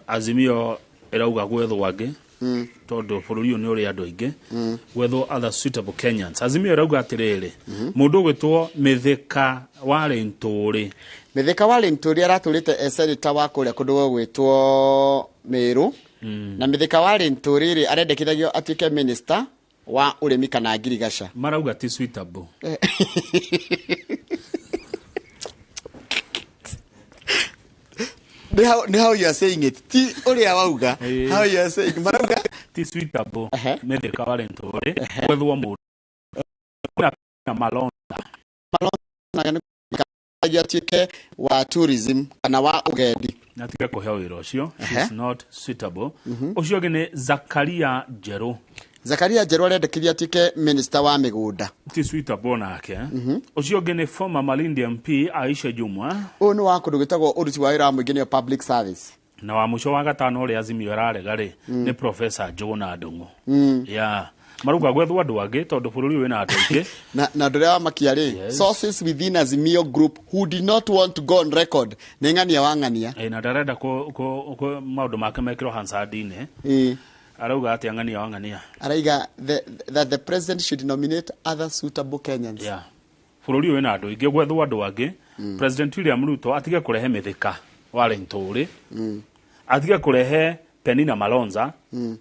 Azimio ĩrauga gwethwo angĩ, tondũ bũrũri ũyũ nĩ ũrĩ andũ aingĩ, gwethwo other suitable Kenyans. Azimio ĩrauga atĩrĩrĩ, mũndũ ũgwĩtwo Mithika Warĩntũrĩ. Mithika Warĩntũrĩ aratũrĩte e senator wa kũrĩa kũndũ gũgwĩtwo Meru. Na Mithika Warĩntũrĩ rĩ arendekithagio atuĩke minister wa ũrĩmi kana ngirigaca. Marauga ti suitable. Ni how you are saying it. Ti ũrĩa wauga. How you are saying. Marauga ti suitable. Mithika Warĩntũrĩ gwethwo mũndũ. Na Malonda. Malonda nĩ atuĩke wa tourism kana wa ũgendi. Na tige kũheo wĩra ũcio. She's not suitable. Ũcio ũngĩ nĩ Zakaria Njerũ. Zakaria Njerũ arendekithia atuĩke minister wa mĩgũnda. Ti suitable nake. Ũcio ũngĩ nĩ former Malindi MP Aisha Jumwa. Ũyũ nĩ wa kũndũ gwĩtagwo ũruti wa wĩra wa mũingĩ nĩyo public service. Na wa mũico wa gatano ũrĩa Azimio ĩrarega rĩ, nĩ Professor Njũgũna Ndung'u. Yeah. Maruga gwethwo andũ angĩ tondũ bũrũri ũyũ wĩna andũ aingĩ. Na andũ arĩa wamakia rĩ, sources within Azimio group who did not want to go on record nĩ ng'ania wa ng'ania. Na ndarenda maũndũ make mekĩrwo Hansard-inĩ. Arauga atĩa ng'ania wa ng'ania? Araiga that the president should nominate other suitable Kenyans. Yeah. Bũrũri ũyũ wĩna andũ aingĩ, gwethwo andũ angĩ. President William Ruto atige kũrehe Mithika Warĩntũrĩ. Atige kũrehe Penina Malonza,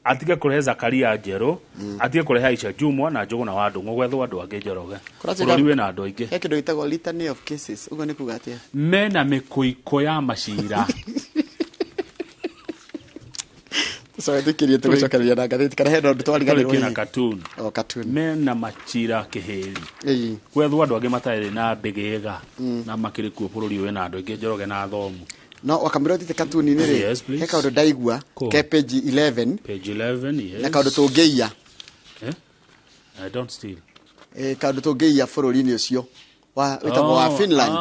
atige kũrehe Zakaria Njerũ, atige kũrehe Aisha Jumwa na Njũgũna wa Ndung'u, gwethwo andũ angĩ Njoroge. Bũrũri wĩna andũ aingĩ. He kĩndũ gĩtagwo litany of cases, ũguo nĩ kuga atĩa? Mena mĩkũikũ ya macira. Sorry thikirie tugucokereria na ngathĩti kana hena ũndũ twariganĩrwo Tũrĩkie na hihi? cartoon. O cartoon. Mena machira kĩhĩri. Ĩĩ. Gwethwo andũ angĩ matarĩ na mbĩgĩga na makĩrĩ kuo bũrũri ũyũ na andũ aingĩ Njoroge na athomu. No wakamũira ũthiĩte cartoon-inĩ rĩ, Yes, please. he kaũndũ ndaigua Cool. ke page 11 Page 11, yes. na kaũndũ tũngĩiya. Eh? I don't steal. Kaũndũ tũngĩiya bũrũri-inĩ ũcio wa wĩtagwo wa Finland.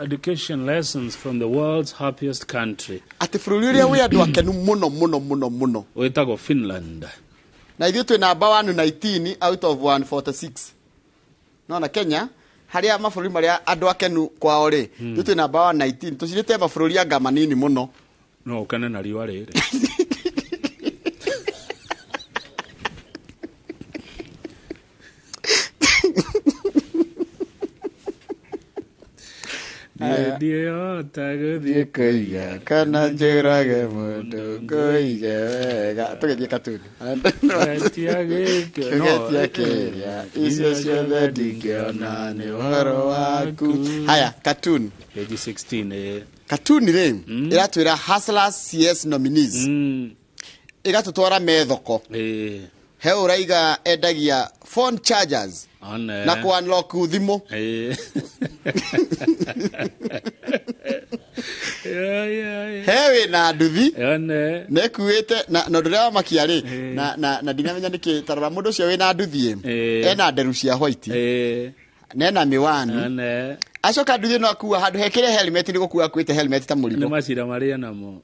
Education lessons from the world's happiest country. Atĩ bũrũri ũrĩa wĩ andũ akenu mũno mũno mũno mũno Wĩtagwo Finland. Na ithuĩ twĩ namba 119 out of 146. No na Kenya harĩa mabũrũri marĩa andũ akenu kwao rĩ, ithuĩ twĩ namba 119 tũcirĩte mabũrũri anga manini mũno. No ũkene na riũa rĩrĩ. Ndiĩhota gũthiĩ kũiga kana njũrage mũndũ ngũige wega. Tũgĩthiĩ katuni. Getia gĩkĩ, no, Getia kĩrĩa icio ciothe ndingĩona nĩ ũhoro waku. Haya, cartoon. Page 16. Cartoon rĩ, ĩratwĩra Hustlers CS nominees. Ĩgatũtwara me thoko. He ũraiga endagia phone chargers One. na kũ unlock thimũ. He wĩna nduthi nekuĩte na ũndũ ũrĩa wamakia rĩ, na ndinamenya nĩkĩ tarora mũndũ ũcio wĩna nduthi ĩ, ena nderu cia white na ena mĩwani, acoka nduthi ĩno akua handũ hekĩre helmet nĩ gũkua akuĩte helmet ta Nĩ mũrigo. macira marĩa namo.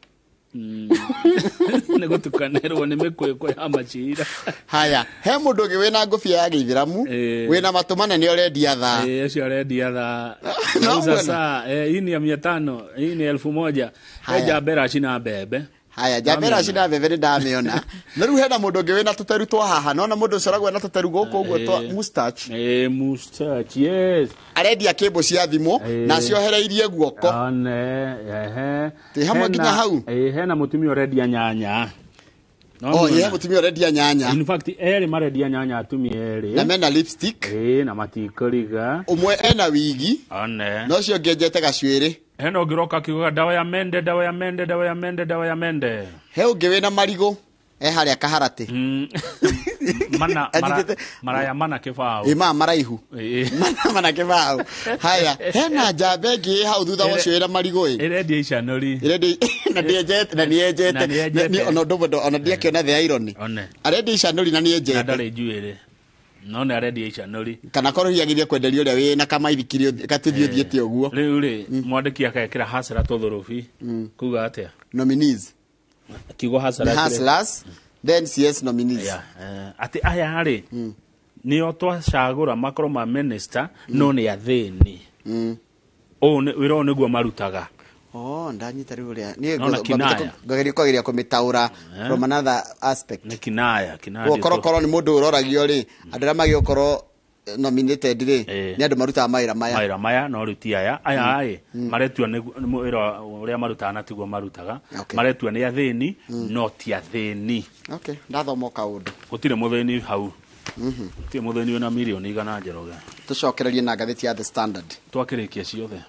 Nĩ gũtukanĩrwo nĩ mĩkwĩkũ ya macira. Haya, he mũndũ ũngĩ wĩna ngũbia ya gĩithĩramu wĩna matũ manene ũrendia thaa. Ũcio arendia thaa. No Nauza bwana. saa. Hii ni ya 500, hii ni 1000. Haya. He njambera cina mbembe. Haya, njambera cina mbembe nĩ ndamĩona. Na rĩu hena mũndũ ũngĩ wĩna tũteru twa haha. Nona mũndũ ũcio ũragwo na tũteru gũkũ ũguo twa mustache. Mustache, yes. Arendia kĩmbũ cia thimũ na ciohereirie guoko. One, ehe. Twĩ hamwe nginya hau? Hena mũtumia ũrendia nyanya. Oh, he mũtumia ũrendia nyanya. In fact, erĩ marendia nyanya atumia erĩ. Na mena lipstick. Na matikũriga. Ũmwe ena wigi. One. Na ũcio ũngĩ enjete gacuĩrĩ. Hena ũngĩroka akiugaga dawa ya mende, dawa ya mende, dawa ya mende, dawa ya mende. He ũngĩ wĩna marigũ e harĩa kaharatĩ. Mana, maraya mana kĩbaũ. Ĩ maya maraihu. Mana kĩbaũ. Haya, hena njamba ĩngĩ ĩ hau thutha wa ũcio wĩna marigũ ĩ. Ĩrendia icanũri. Ĩrendia na ndĩenjete na nĩenjete. Na nĩenjete. Ni ona ũndũ ũmwe ona ndiakĩona the irony. One. Arendia icanũri na nĩenjete. Na ndarĩ njuĩrĩ. No nĩ arendia icanũri. Kana korwo hihi agerie kwenderia ũrĩa wĩna kamaithikiri gatũthiĩ ũthiĩte ũguo. Rĩu rĩ, mwandĩki akekĩra hasara tũthũrũbi. Kuga atĩa? Nominees. Kiugo hasara. The Hustlers, then CS nominees. Yeah, atĩ aya rĩ, nĩo twacagũra makorwo ma minister no nĩ athĩni. Ũũ wĩra ũyũ nĩguo marutaga. Oh, ndanyita rĩu ũrĩa. Niĩ Nona kinaya. ngageria kwageria kũmĩtaũra from another aspect. Nĩ kinaya, kinaya. Koguo korokoro nĩ mũndũ ũroragio rĩ, andũ arĩa magĩgũkorwo nominated rĩ, nĩ andũ marutaga mawĩra maya. Mawĩra maya no rĩu ti aya. Aya ĩ, maretua nĩ wĩra ũrĩa marutaga na tiguo marutaga. Maretua nĩ athĩni no ti athĩni. Okay, ndathoma o kaũndũ. Gũtirĩ mũthĩni hau. Gũtirĩ mũthĩni wĩna mirioni 100 Njoroge. Tũcokererie na ngathĩti ya The Standard. Twakĩrĩkia ciothe.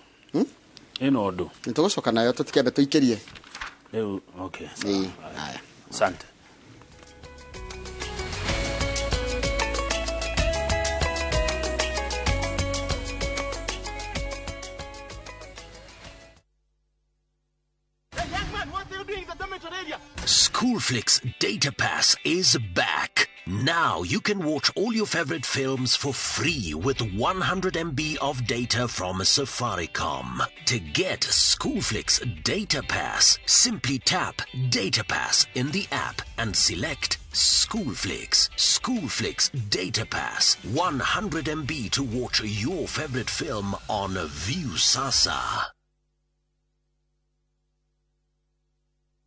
Ĩno ũndũ. Nĩ tũgũcoka nayo tũtikĩambe tũikĩrie. Rĩu, okay. Ĩĩ, haya. Asante. Schoolflix Data Pass is back. Now you can watch all your favorite films for free with 100 MB of data from Safaricom. To get Schoolflix Data Pass, simply tap Data Pass in the app and select Schoolflix. Schoolflix Data Pass. 100 MB to watch your favorite film on Viusasa.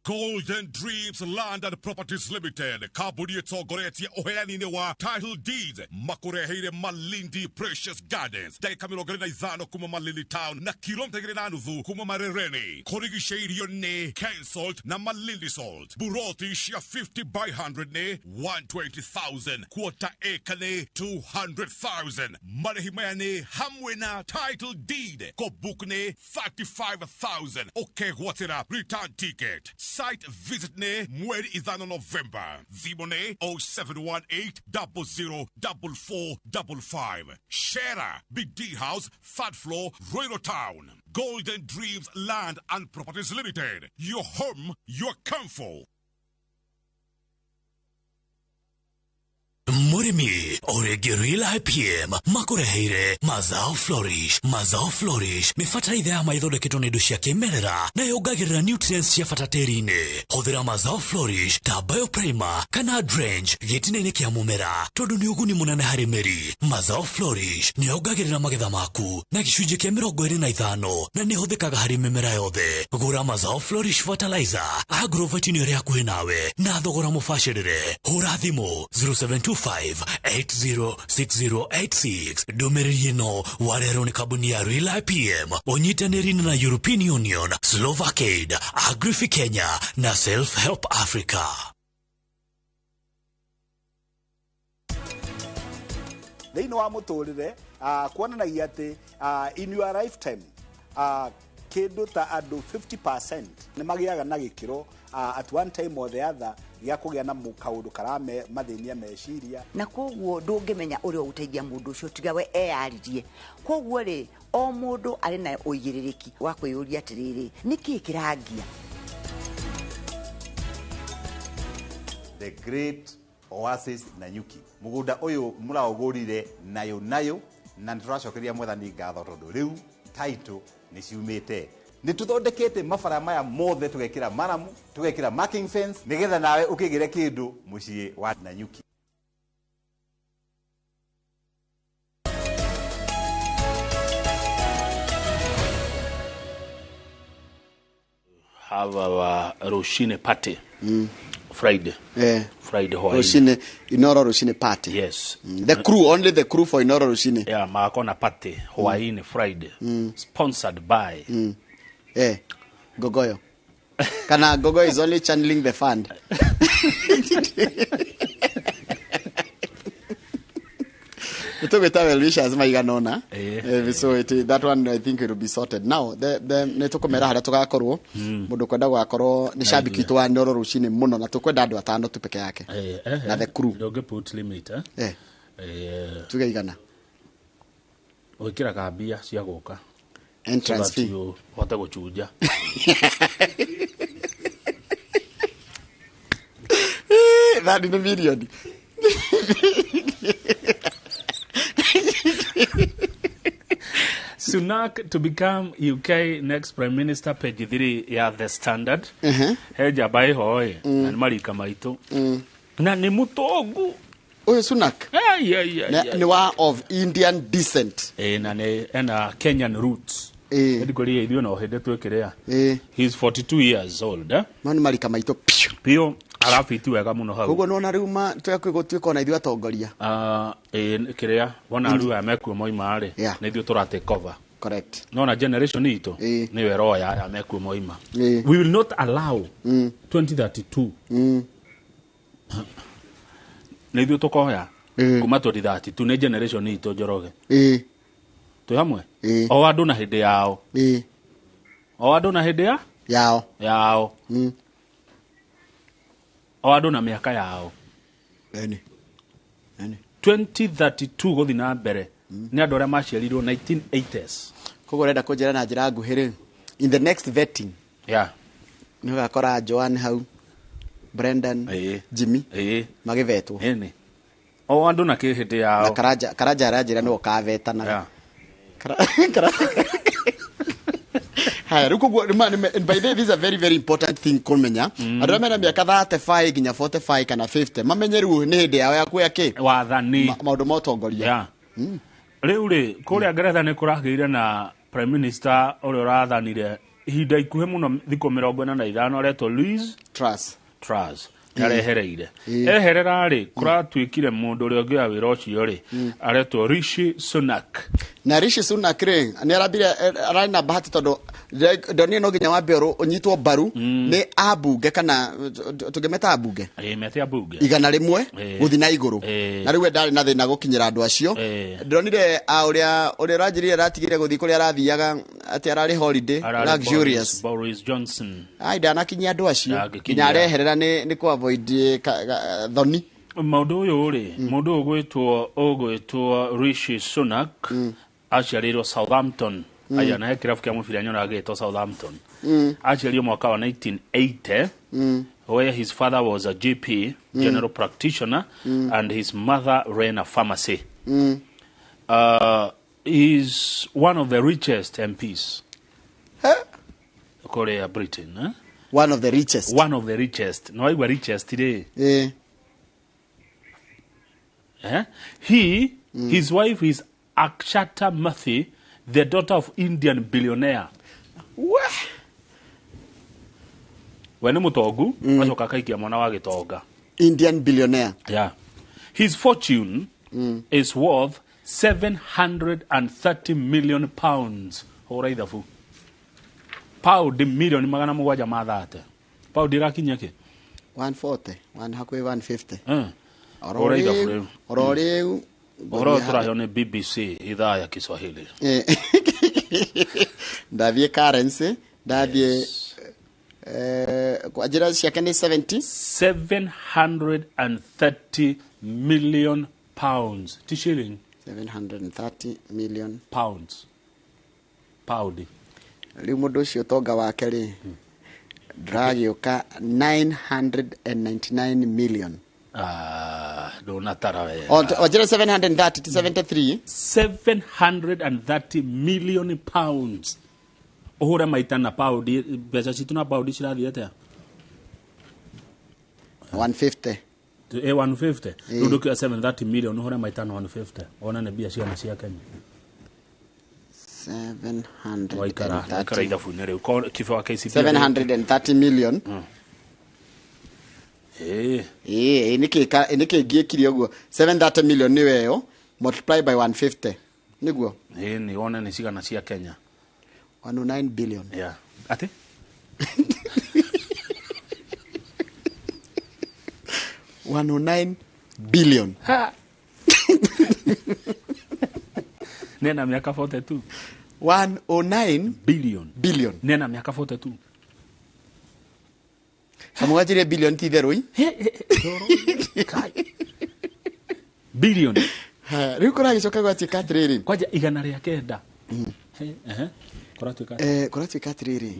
Golden Dreams Land and Properties Limited kambuni ĩtongoretie ũheani-inĩ wa title deeds makũreheire Malindi Precious Gardens ndagĩka 25 kuma Malindi Town na kilomita 2.5 kuma Marereni kũrigicĩirio nĩ Kensalt na Malindi Salt. Buroti cia 50 by 100 nĩ 120,000, quarter acre nĩ 200,000. Marĩhi maya nĩ hamwe na title deed kũbook nĩ 35,000 ũkegwatĩra return ticket. Site visit nĩ mweri 5 November. Thimũ nĩ 0718 00 4455. Shera Big D House, third floor, Royal Town. Golden Dreams Land and Properties Limited. Your home, your comfort. Mũrĩmi ũrĩngĩ Real IPM makũreheire Mazao Flourish. Mazao Flourish nĩ bataraitha ya maithondeketwo nĩ indo cia kĩmerera na yongagĩrĩra nutrients cia bata tĩri-inĩ. Hũthĩra Mazao Flourish ta bioprimer kana drench gĩtina-inĩ kĩa mũmera tondũ nĩ ũguni mũnene harĩ mĩri. Mazao Flourish nĩ yongagĩrĩra magetha maku na gĩcunjĩ kĩa 25 na nĩ ĩhũthĩkaga harĩ mĩmera yothe. Gũra Mazao Flourish fertilizer agrovet-inĩ ĩrĩa hakuhĩ nawe na thogora mũbacĩrĩre. Hũra thimũ 0725 806086. Ndũmĩrĩri ĩno warehwo nĩ kambuni ya Real IPM ũnyitanĩri na European Union, Slovakaid, Agrifi Kenya na Self Help Africa. Thĩinĩ wa mũtũrĩre kuonanagia atĩ in your lifetime kĩndũ ta andũ 50% nĩ magĩaga na gĩkĩro at one time or the other gĩa kũgĩa na kaũndũ karamathĩnia meciria. Na koguo ndũngĩmenya ũrĩa ũgũteithia mũndũ ũcio tiga we eyaririe. Koguo rĩ, o mũndũ arĩ na ũigĩrĩrĩki wa kwĩyũria atĩrĩrĩ, nĩkĩĩ kĩrangia? The Great Oasis Nanyuki. Mũgũnda ũyũ mũraũgũrire nayo nayo na nĩtũracokeria mwathani ngatho tondũ rĩu title nĩ ciumĩte. Nĩ tũthondekete mabara maya mothe tũgekĩra maramu, tũgekĩra marking fence nĩgetha nawe ũkĩgĩre kĩndũ mũciĩ wa Nanyuki. Have our Roshine party. Friday. Yeah. Friday hwaini. Roshine, Inoro Roshine party. Yes. The crew, only the crew for Inoro Roshine. Yeah, makona party hwaini Friday. Sponsored by Eh, Gogoyo. Kana Gogo is only channeling the fund. Nitugwita well wishers maiganona. So it, that one I think it will be sorted. Now the nitukumera haria tugakorwo mundu kwenda gugakorwo ni shabiki tu wa Inoro Roshine muno na tukwenda andu atano tu peke yake. Na the crew. Ndonge put limit eh. Tuge igana. Wikira kambia cia guka. Entrance fee. Hote guchunja. That in a million. Sunak to become UK next Prime Minister, page 3 ya The Standard. He njamba ĩho ĩ, na nĩ marika maitũ. Na nĩ mũtongu. Ũyũ Sunak? Nĩ wa of Indian descent. Na nĩ ena Kenyan roots. Ndikũria ithuĩ no hĩndĩ twĩkĩrĩa. He's 42 years old. Ma nĩ marika maitũ piũ. Piũ, arabiti wega mũno hau. Koguo nĩwona rĩu twekũgũtuĩka ona ithuĩ atongoria. Kĩrĩa wona rĩu aya mekuo moima rĩ, nĩ ithuĩ tũra take over. Correct. Nona generation itũ nĩyo ĩroya aya mekuo moima. We will not allow 2032. Nĩ ithuĩ tũkoya kuma 2032 nĩ generation itũ Njoroge. Twĩ hamwe? O andũ na hĩndĩ yao. O andũ na hĩndĩ ya? Yao. Yao. O andũ na mĩaka yao. Eni. 2032 gũthiĩ na mbere nĩ andũ arĩa maciarirwo 1980s. Koguo ũrenda kũnjĩra na njĩra nguhĩ rĩ, in the next vetting. Yeah. Nĩ ũgakora Joan hau, Brendan, Jimmy, magĩvetwo. Eni. O andũ na kĩhĩndĩ yao. Na Karanja aranjĩra nĩwe ũkavetanaga. Haya, rĩu koguo by the way, this is a very very important thing kũmenya. Andũ arĩa mena mĩaka 35 nginya 45 kana 50 mamenye rĩu nĩ hĩndĩ yao ya kuoya kĩ? Wathani. Maũndũ ma ũtongoria. Rĩu rĩ, kũrĩa Ngeretha nĩ kũragĩire na Prime Minister ũrĩa ũrathanire ihinda ikuhĩ mũno thikũ 45 aretwo Liz Truss. Truss. Nĩarehereire. Eherera rĩ, kũratuĩkire mũndũ ũrĩa ũngĩoya wĩra ũcio rĩ, aretwo Rishi Sunak. Na Rishi Sunak rĩ, nĩ arambire ararĩ na bahati tondũ Ndonire no nginya wambe ũnyitwo mbaru nĩ ambunge kana tũngĩmeta ambunge. Mete ambunge 100 gũthiĩ na igũrũ. Na rĩu we ndarĩ na thĩna gũkinyĩra andũ acio. Ndonire ũrĩa ũranjĩrire aratigire gũthiĩ kũrĩa arathiaga atĩ ararĩ holiday luxurious. Boris Johnson. Ai ndanakinyia andũ acio nginya areherera nĩ kũ avoid thoni. Maũndũ ũyũ rĩ, mũndũ ũgwĩtwo Rishi Sunak aciarĩirwo Southampton. Aya na he kĩrabu kĩa mũbira nyonaga gĩgĩtwo Southampton. Aciarirwo mwaka wa 1980 where his father was a GP, general practitioner, and his mother ran a pharmacy. He's one of the richest MPs. Korea, Britain. Eh? One of the richest. One of the richest. No, I were richest today. Yeah. Eh? His wife is Akshata Murthy, the daughter of Indian billionaire. What? We nĩ mũtongu, acoka akaikia mwana wa gĩtonga. Indian billionaire. Yeah. His fortune is worth 730 million pounds. Hũra ithabu. Pound milioni 730. Pound ĩrakinyia kĩ? 140, hakuhĩ 150. Hũra ithabu rĩu. Oro rĩu. Ũhoro tũraheo nĩ BBC ithaa ya Kiswahili. Ndathiĩ currency, ndathiĩ kwa njĩra ciake nĩ 70 730 million pounds. Ti shilling. 730 million pounds. Pound. Rĩu mũndũ ũcio ũtonga wake rĩ ndĩragĩũka 999 million. Ndũnatara wega. Wanjĩra 730 to 73. 730 million pounds. Ũhũre maita na pound, mbeca citũ na pound cirathiĩ atĩa? 150. 150. Rĩu ndũkiuga 730 million ũhũre maita na 150. Wone nĩ mbia cigana cia Kenya. 730. Waikara ithabu-inĩ rĩu. Kiba wa KCB. 730 million. Nĩkĩ ngĩkire ũguo 730 million nĩyo ĩyo multiply by 150 nĩguo. Nĩ wone nĩ cigana cia Kenya. 109 billion. Yeah. Ati? 109 billion. Ha. Nena miaka 42. 109 billion. Billion. Nena miaka 42. Kamwajire billion ti therui. Billion. Riu kũragĩcoka gwatuĩka atĩrĩrĩ. Kwanja 109. Kũratuĩka atĩrĩrĩ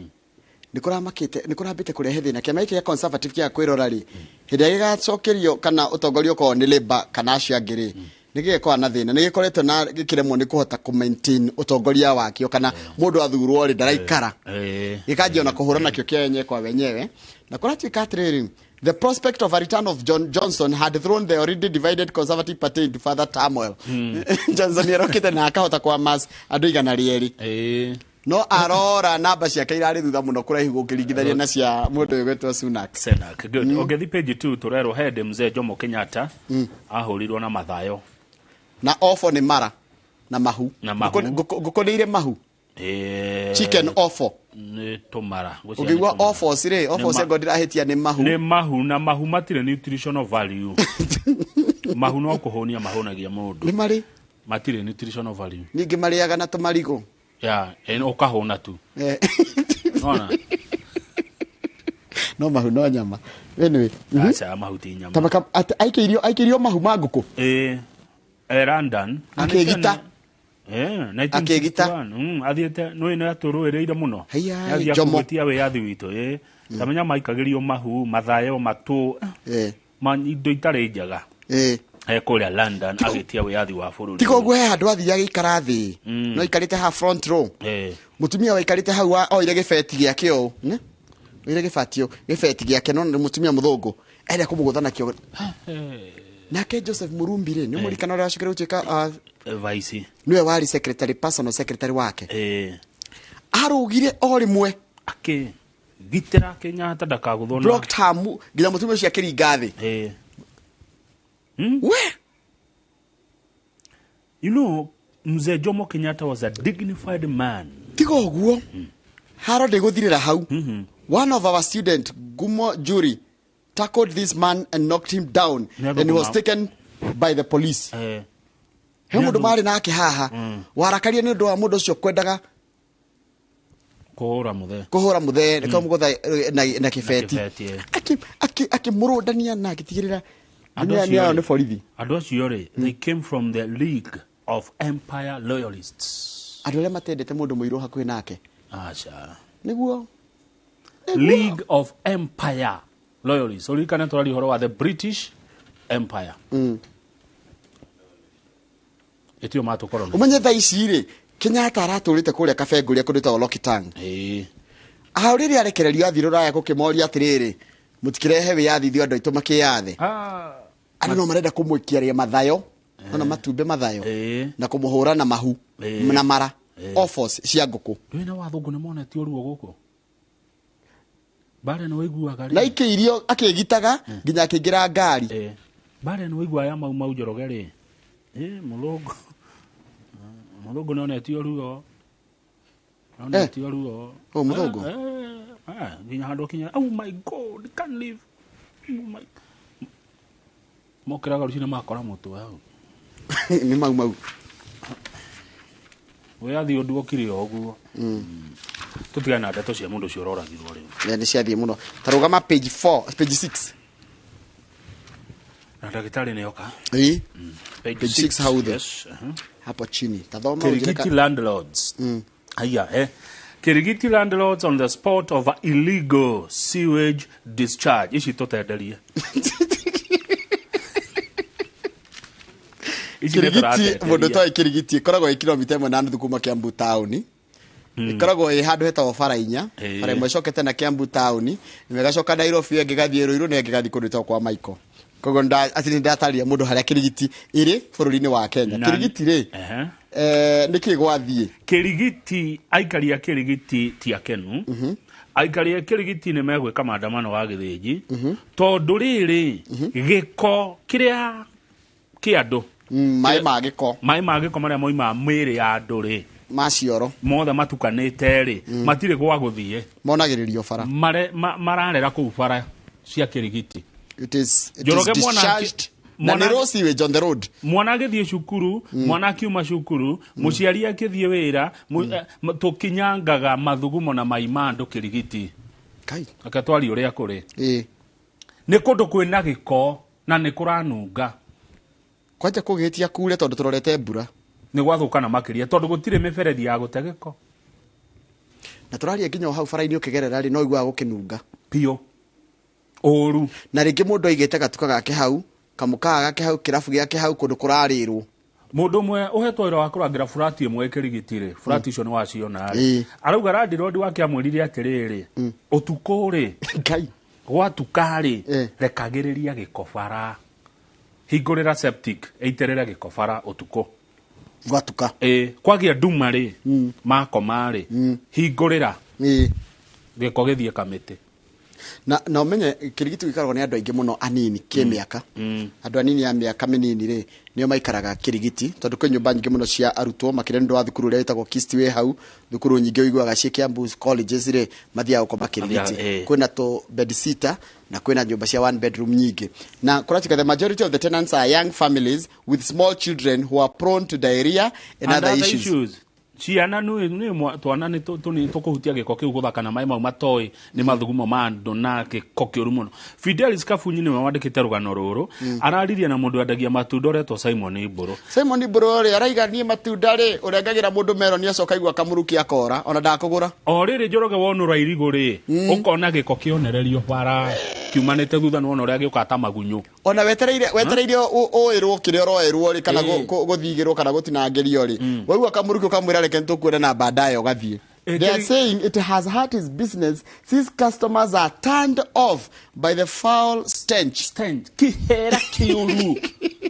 nĩ kũramakĩte nĩ kũrambĩte kũrehe thĩna kĩama gĩkĩ gĩa Conservative kĩa kwĩrora rĩ hĩndĩ ĩrĩa gĩgacokerio kana ũtongoria ũkorwo nĩ Labour kana acio angĩ rĩ nĩ gĩgĩkorwo na thĩna nĩ gĩkoretwo na gĩkĩremwo nĩ kũhota kũ maintain ũtongoria wakĩo kana mũndũ athurwo rĩ ndaraikara gĩkanjia ona kũhũra nakĩo kĩa wenyewe kwa wenyewe na kũratuĩka atĩrĩrĩ the prospect of a return of John Johnson had thrown the already divided Conservative Party into further turmoil. Johnson nĩarokĩte na akahota kwa-amass andũ 200. No arora namba ciake irarĩ thutha mũno kũraihu gũkĩringithania na cia mũndũ ũyũ gwĩtwo Sunak. Sunak. Good. Ũngĩthiĩ page 2 tũrerwo hĩndĩ mzee Jomo Kenyatta ahũrirwo na mathayo. Na ofo nĩ mara na mahu. Ngũkũ nĩ irĩ mahu. Chicken ofo. Nĩ tũmara. Ũngĩigua ofos rĩ, ofos ngo ndĩrahĩtia nĩ mahu. Nĩ mahu na mahu matirĩ nutritional value. Mahu no kũhũnia mahũnagia mũndũ. Nĩ marĩ? Matirĩ nutritional value. Ningĩ marĩaga na tũmarigũ. Yeah, ũkahũna tu. Nona? No mahu no nyama. Anyway. Aca mahu ti nyama. Aikĩirio mahu ma ngũkũ? London. Akĩgita. Akĩgita. Athiĩte nĩ nĩ atũrũĩrĩire mũno. Haiya, Jomo. Gwĩtia wĩyathi witũ. Tamenya maikagĩrio mahu, mathayo, matũ. Ma indo itarĩ njega. Kũrĩa London agĩtia wĩyathi wa bũrũri. Tiga ũguo he handũ athiaga gĩikara thĩ. No aikarĩte ha front row. Mũtumia waikarĩte hau oire gĩbeti gĩake ũũ. Oire gĩbatio, gĩbeti gĩake no nĩ mũtumia mũthũngũ. Enda kũmũgũtha nakĩo. Nake Joseph Murumbi rĩ, nĩ mũririkana ũrĩa wacokire gũtuĩka vice. Nĩwe warĩ secretary, personal secretary wake. Arũgire o rĩmwe. Akĩgitĩra Kenyatta ndakagũthwo na blocked her nginya mũtumia ũcio akĩringa thĩ. We? You know, Mzee Jomo Kenyatta was a dignified man. Tiga ũguo. Haro ndĩgũthirĩra hau. One of our student, Gumo Juri, tackled this man and knocked him down and he was taken by the police. He mũndũ marĩ nake haha warakaria nĩ ũndũ wa mũndũ ũcio kwendaga kũhũra mũthee, kũhũra mũthee nĩkamũgũtha na kĩbeti, akĩmũrũndania na agĩtigĩrĩra nĩ nĩ borithi. Andũ acio rĩ, they came from the League of Empire Loyalists. Andũ arĩa matendete mũndũ mũirũ hakuhĩ nake. Aca. Nĩguo. League of Empire Loyalists. Ũririkane tũraria ũhoro wa the British Empire. Ĩtio matũkorwo. Ũmenye thaa ici rĩ, Kenyatta aratũrĩte kũrĩa Kabengũria kũndũ gwĩtagwo Lokitang. Hau rĩrĩa arekererio athiĩ rũraya gũkĩmoria atĩrĩrĩ, mũtikĩrehe wĩyathi ithuĩ andũ aitũ makĩyathe. Andũ no marenda kũmũikia rĩa mathayo, ona matumbĩ mathayo, na kũmũhũra na mahu, na mara, offers cia ngũkũ. Ndũĩ na wathũngũ nĩ monetio ruo gũkũ. Bare nĩ waiguaga rĩ. Na ikĩirio akĩgitaga nginya akĩingĩra ngari. Bare nĩ waiguaga ya Mau Mau Njoroge rĩ. Mũthũngũ. Mũthũngũ nĩ onetio ruo. Onetio ruo. Oh, mũthũngũ. Nginya handũ kinya, oh my God, can't live. Oh my. Mokĩraga rũcinĩ makora mũtwe hau. Nĩ Mau Mau. Wĩyathi ũndũ okire o ũguo. Tũtigane na ndeto cia mũndũ ũcio ũroragirwo rĩu. Nĩ ciathiĩ mũno. Ta rũgama page 4, page 6. Na ndagĩtarĩ nĩ oka. Page 6 hau thĩ. Hapo chini. Tathoma Kirigiti landlords. Haya, Kirigiti landlords on the spot of illegal sewage discharge. Ici tũtenderie. Kirigiti mũndũ toĩ Kirigiti ĩkoragwo ĩ kilomita 1.5 kuma Kiambu taũni. Ĩkoragwo ĩ handũ hetagwo bara inya, bara ĩmwe ĩcokete na Kiambu taũni, ĩmwe ĩgacoka Nairobi, ĩngĩ ĩgathiĩ Ruiru na ĩngĩ ĩgathiĩ kũndũ gwĩtagwo kwa Michael. Koguo atĩ nĩ ndatarĩria mũndũ harĩa Kirigiti ĩrĩ bũrũri-inĩ wa Kenya. Kirigiti rĩ, nĩkĩ gwathiĩ? Kirigiti, aikari a Kirigiti ti akenu. Aikari a Kirigiti nĩ megwĩka maandamano wa gĩthĩnji tondũ rĩrĩ gĩko kĩrĩa kĩa andũ, maĩ ma gĩko, maĩ ma gĩko marĩa moimaga mĩĩrĩ ya andũ rĩ, macioro mothe matukanĩte rĩ, matirĩ gwa gũthiĩ, monagĩrĩrio bara, mararera kũu bara cia Kirigiti. It is discharged. Na nĩ raw sewage on the road. Mwana agĩthiĩ cukuru, mwana akiuma cukuru, mũciari akĩthiĩ wĩra, tũkinyangaga mathugumo na mai ma andũ Kirigiti. Kai. Reke twarie ũrĩa kũrĩ. Nĩ kũndũ kwĩna gĩko na nĩ kũranunga. Kwanja kũgĩtia kure tondũ tũrorete mbura. Nĩ gwathũkana makĩria tondũ gũtirĩ mĩberethi ya gũte gĩko. Na tũraria nginya o hau bara-inĩ ũkĩgerera rĩ, no ũiguaga gũkĩnunga. Biũ. Ũru. Na rĩngĩ mũndũ aigĩte gatuka gake hau, kamũkaga gake hau, kĩrabu gĩake hau, kũndũ kũrarĩrwo. Mũndũ ũmwe ũhetwo wĩra wa kũrangĩra burati ĩmwe Kĩrigiti rĩ, burati icio nĩ waciona rĩ, arauga landlord wake amwĩrire atĩrĩrĩ, ũtukũ rĩ, Ngai, gwatuka rĩ, rekagĩrĩria gĩko bara, hingũrĩra septic, ĩitĩrĩre gĩko bara ũtukũ. Gwatuka. Kwagĩa nduma rĩ, makoma rĩ, hingũrĩra gĩko gĩthiĩ kamĩtĩ. Na ũmenye Kirigiti gũikaragwo nĩ andũ aingĩ mũno anini kĩmĩaka. Andũ anini a mĩaka mĩnini rĩ, nĩo maikaraga Kirigiti tondũ kwĩ nyũmba nyingĩ mũno cia arutwo makĩria nĩ ũndũ wa thukuru ũrĩa wĩtagwo KIST wĩ hau. Thukuru nyingĩ ũiguaga ciĩ Kiambu colleges rĩ, mathiaga gũkoma Kirigiti. Kwĩna tũ bed sitter na kwĩna nyũmba cia one bedroom nyingĩ. Na kũratuĩka the majority of the tenants are young families with small children who are prone to diarrhea and other issues. Ciana nĩ twana nĩ tũkũhutia gĩko kĩu gũthaka na maĩ mau matoĩ nĩ mathugumo ma andũ na gĩko kĩũru mũno. Fidelis Kabunyi nĩwe wandĩkĩte rũgano rũrũ, araririe na mũndũ wendagia matunda ũretwo Simon Mbũrũ. Simon Mbũrũ rĩ, araiga niĩ matunda rĩ, ũrengagĩra mũndũ meroni acoka aigua kamũruki akora, ona ndakũgũra. O rĩrĩ Njoroge wonũra irigũ rĩ, ũkona gĩko kĩonererio bara kiumanĩte thutha nĩ wona ũrĩa gĩũkaga ta magunyũ. Ona wetereire ũĩrwo kĩrĩa ũroerwo rĩ, kana gũthigĩrwo kana gũtinangĩrio rĩ, waigua kamũruki ũkamwĩra reke nĩtũkuona na baadaye ũgathiĩ. They are saying it has hurt his business since customers are turned off by the foul stench. Stench. Kihera kiuru.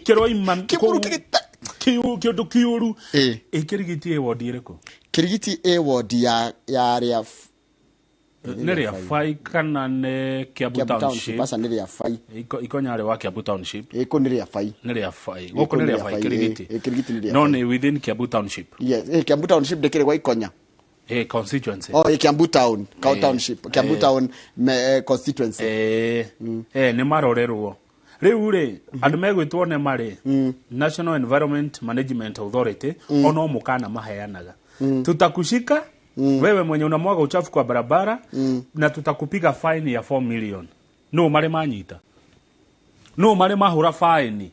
Kiroima kĩndũ kĩũru. Ĩ Kirigiti ĩ wodi ĩrĩkũ? Kirigiti ĩ wodi ya rĩa nĩ rĩa Fai kana nĩ Kiambu Township? Aca nĩ rĩa Fai. Ikonyarĩ wa Kiambu Township. Ĩ kũ nĩ rĩa Fai. Nĩ rĩa Fai. Gũkũ nĩ rĩa Fai Kirigiti. Kirigiti nĩ rĩa No nĩ within Kiambu Township. Yes, Kiambu Township ndĩkĩrĩ gwa Ikonya. Constituency. Oh, Kiambu town, township, Kiambu town constituency. Nĩ marorerwo rĩu rĩ andũ megwĩtwo nĩ marĩ National Environment Management Authority, ono mũkana maheanaga, tutakushika wewe mwenye unamwaga uchafu kwa barabara na tutakupiga fine ya 4 million. No marĩ manyita, no marĩ mahũra fine.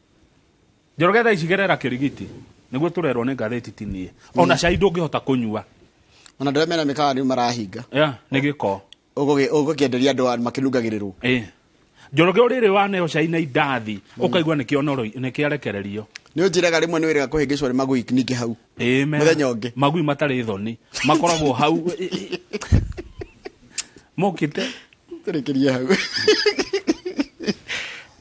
Njoroge thaa ici gerera Kĩrigiti nĩguo tũrerwo nĩ ngathĩti tinie ona cai ndũngĩhota kũnyua. Ona andũ arĩa mena mĩkawa rĩu marahinga. Yeah, nĩ gĩko. Ũgũkĩenderia andũ makĩnungagĩrĩrwo. Njoroge ũrĩrĩ waneo cai na indathi ũkaigua nĩkĩarekererio. Nĩ ũnjĩraga rĩmwe nĩ wĩrĩga kũhĩngĩcwo nĩ magui ningĩ hau. Mũthenya ũngĩ. Magui matarĩ thoni makoragwo hau mokĩte. Tũrĩkĩrie hau.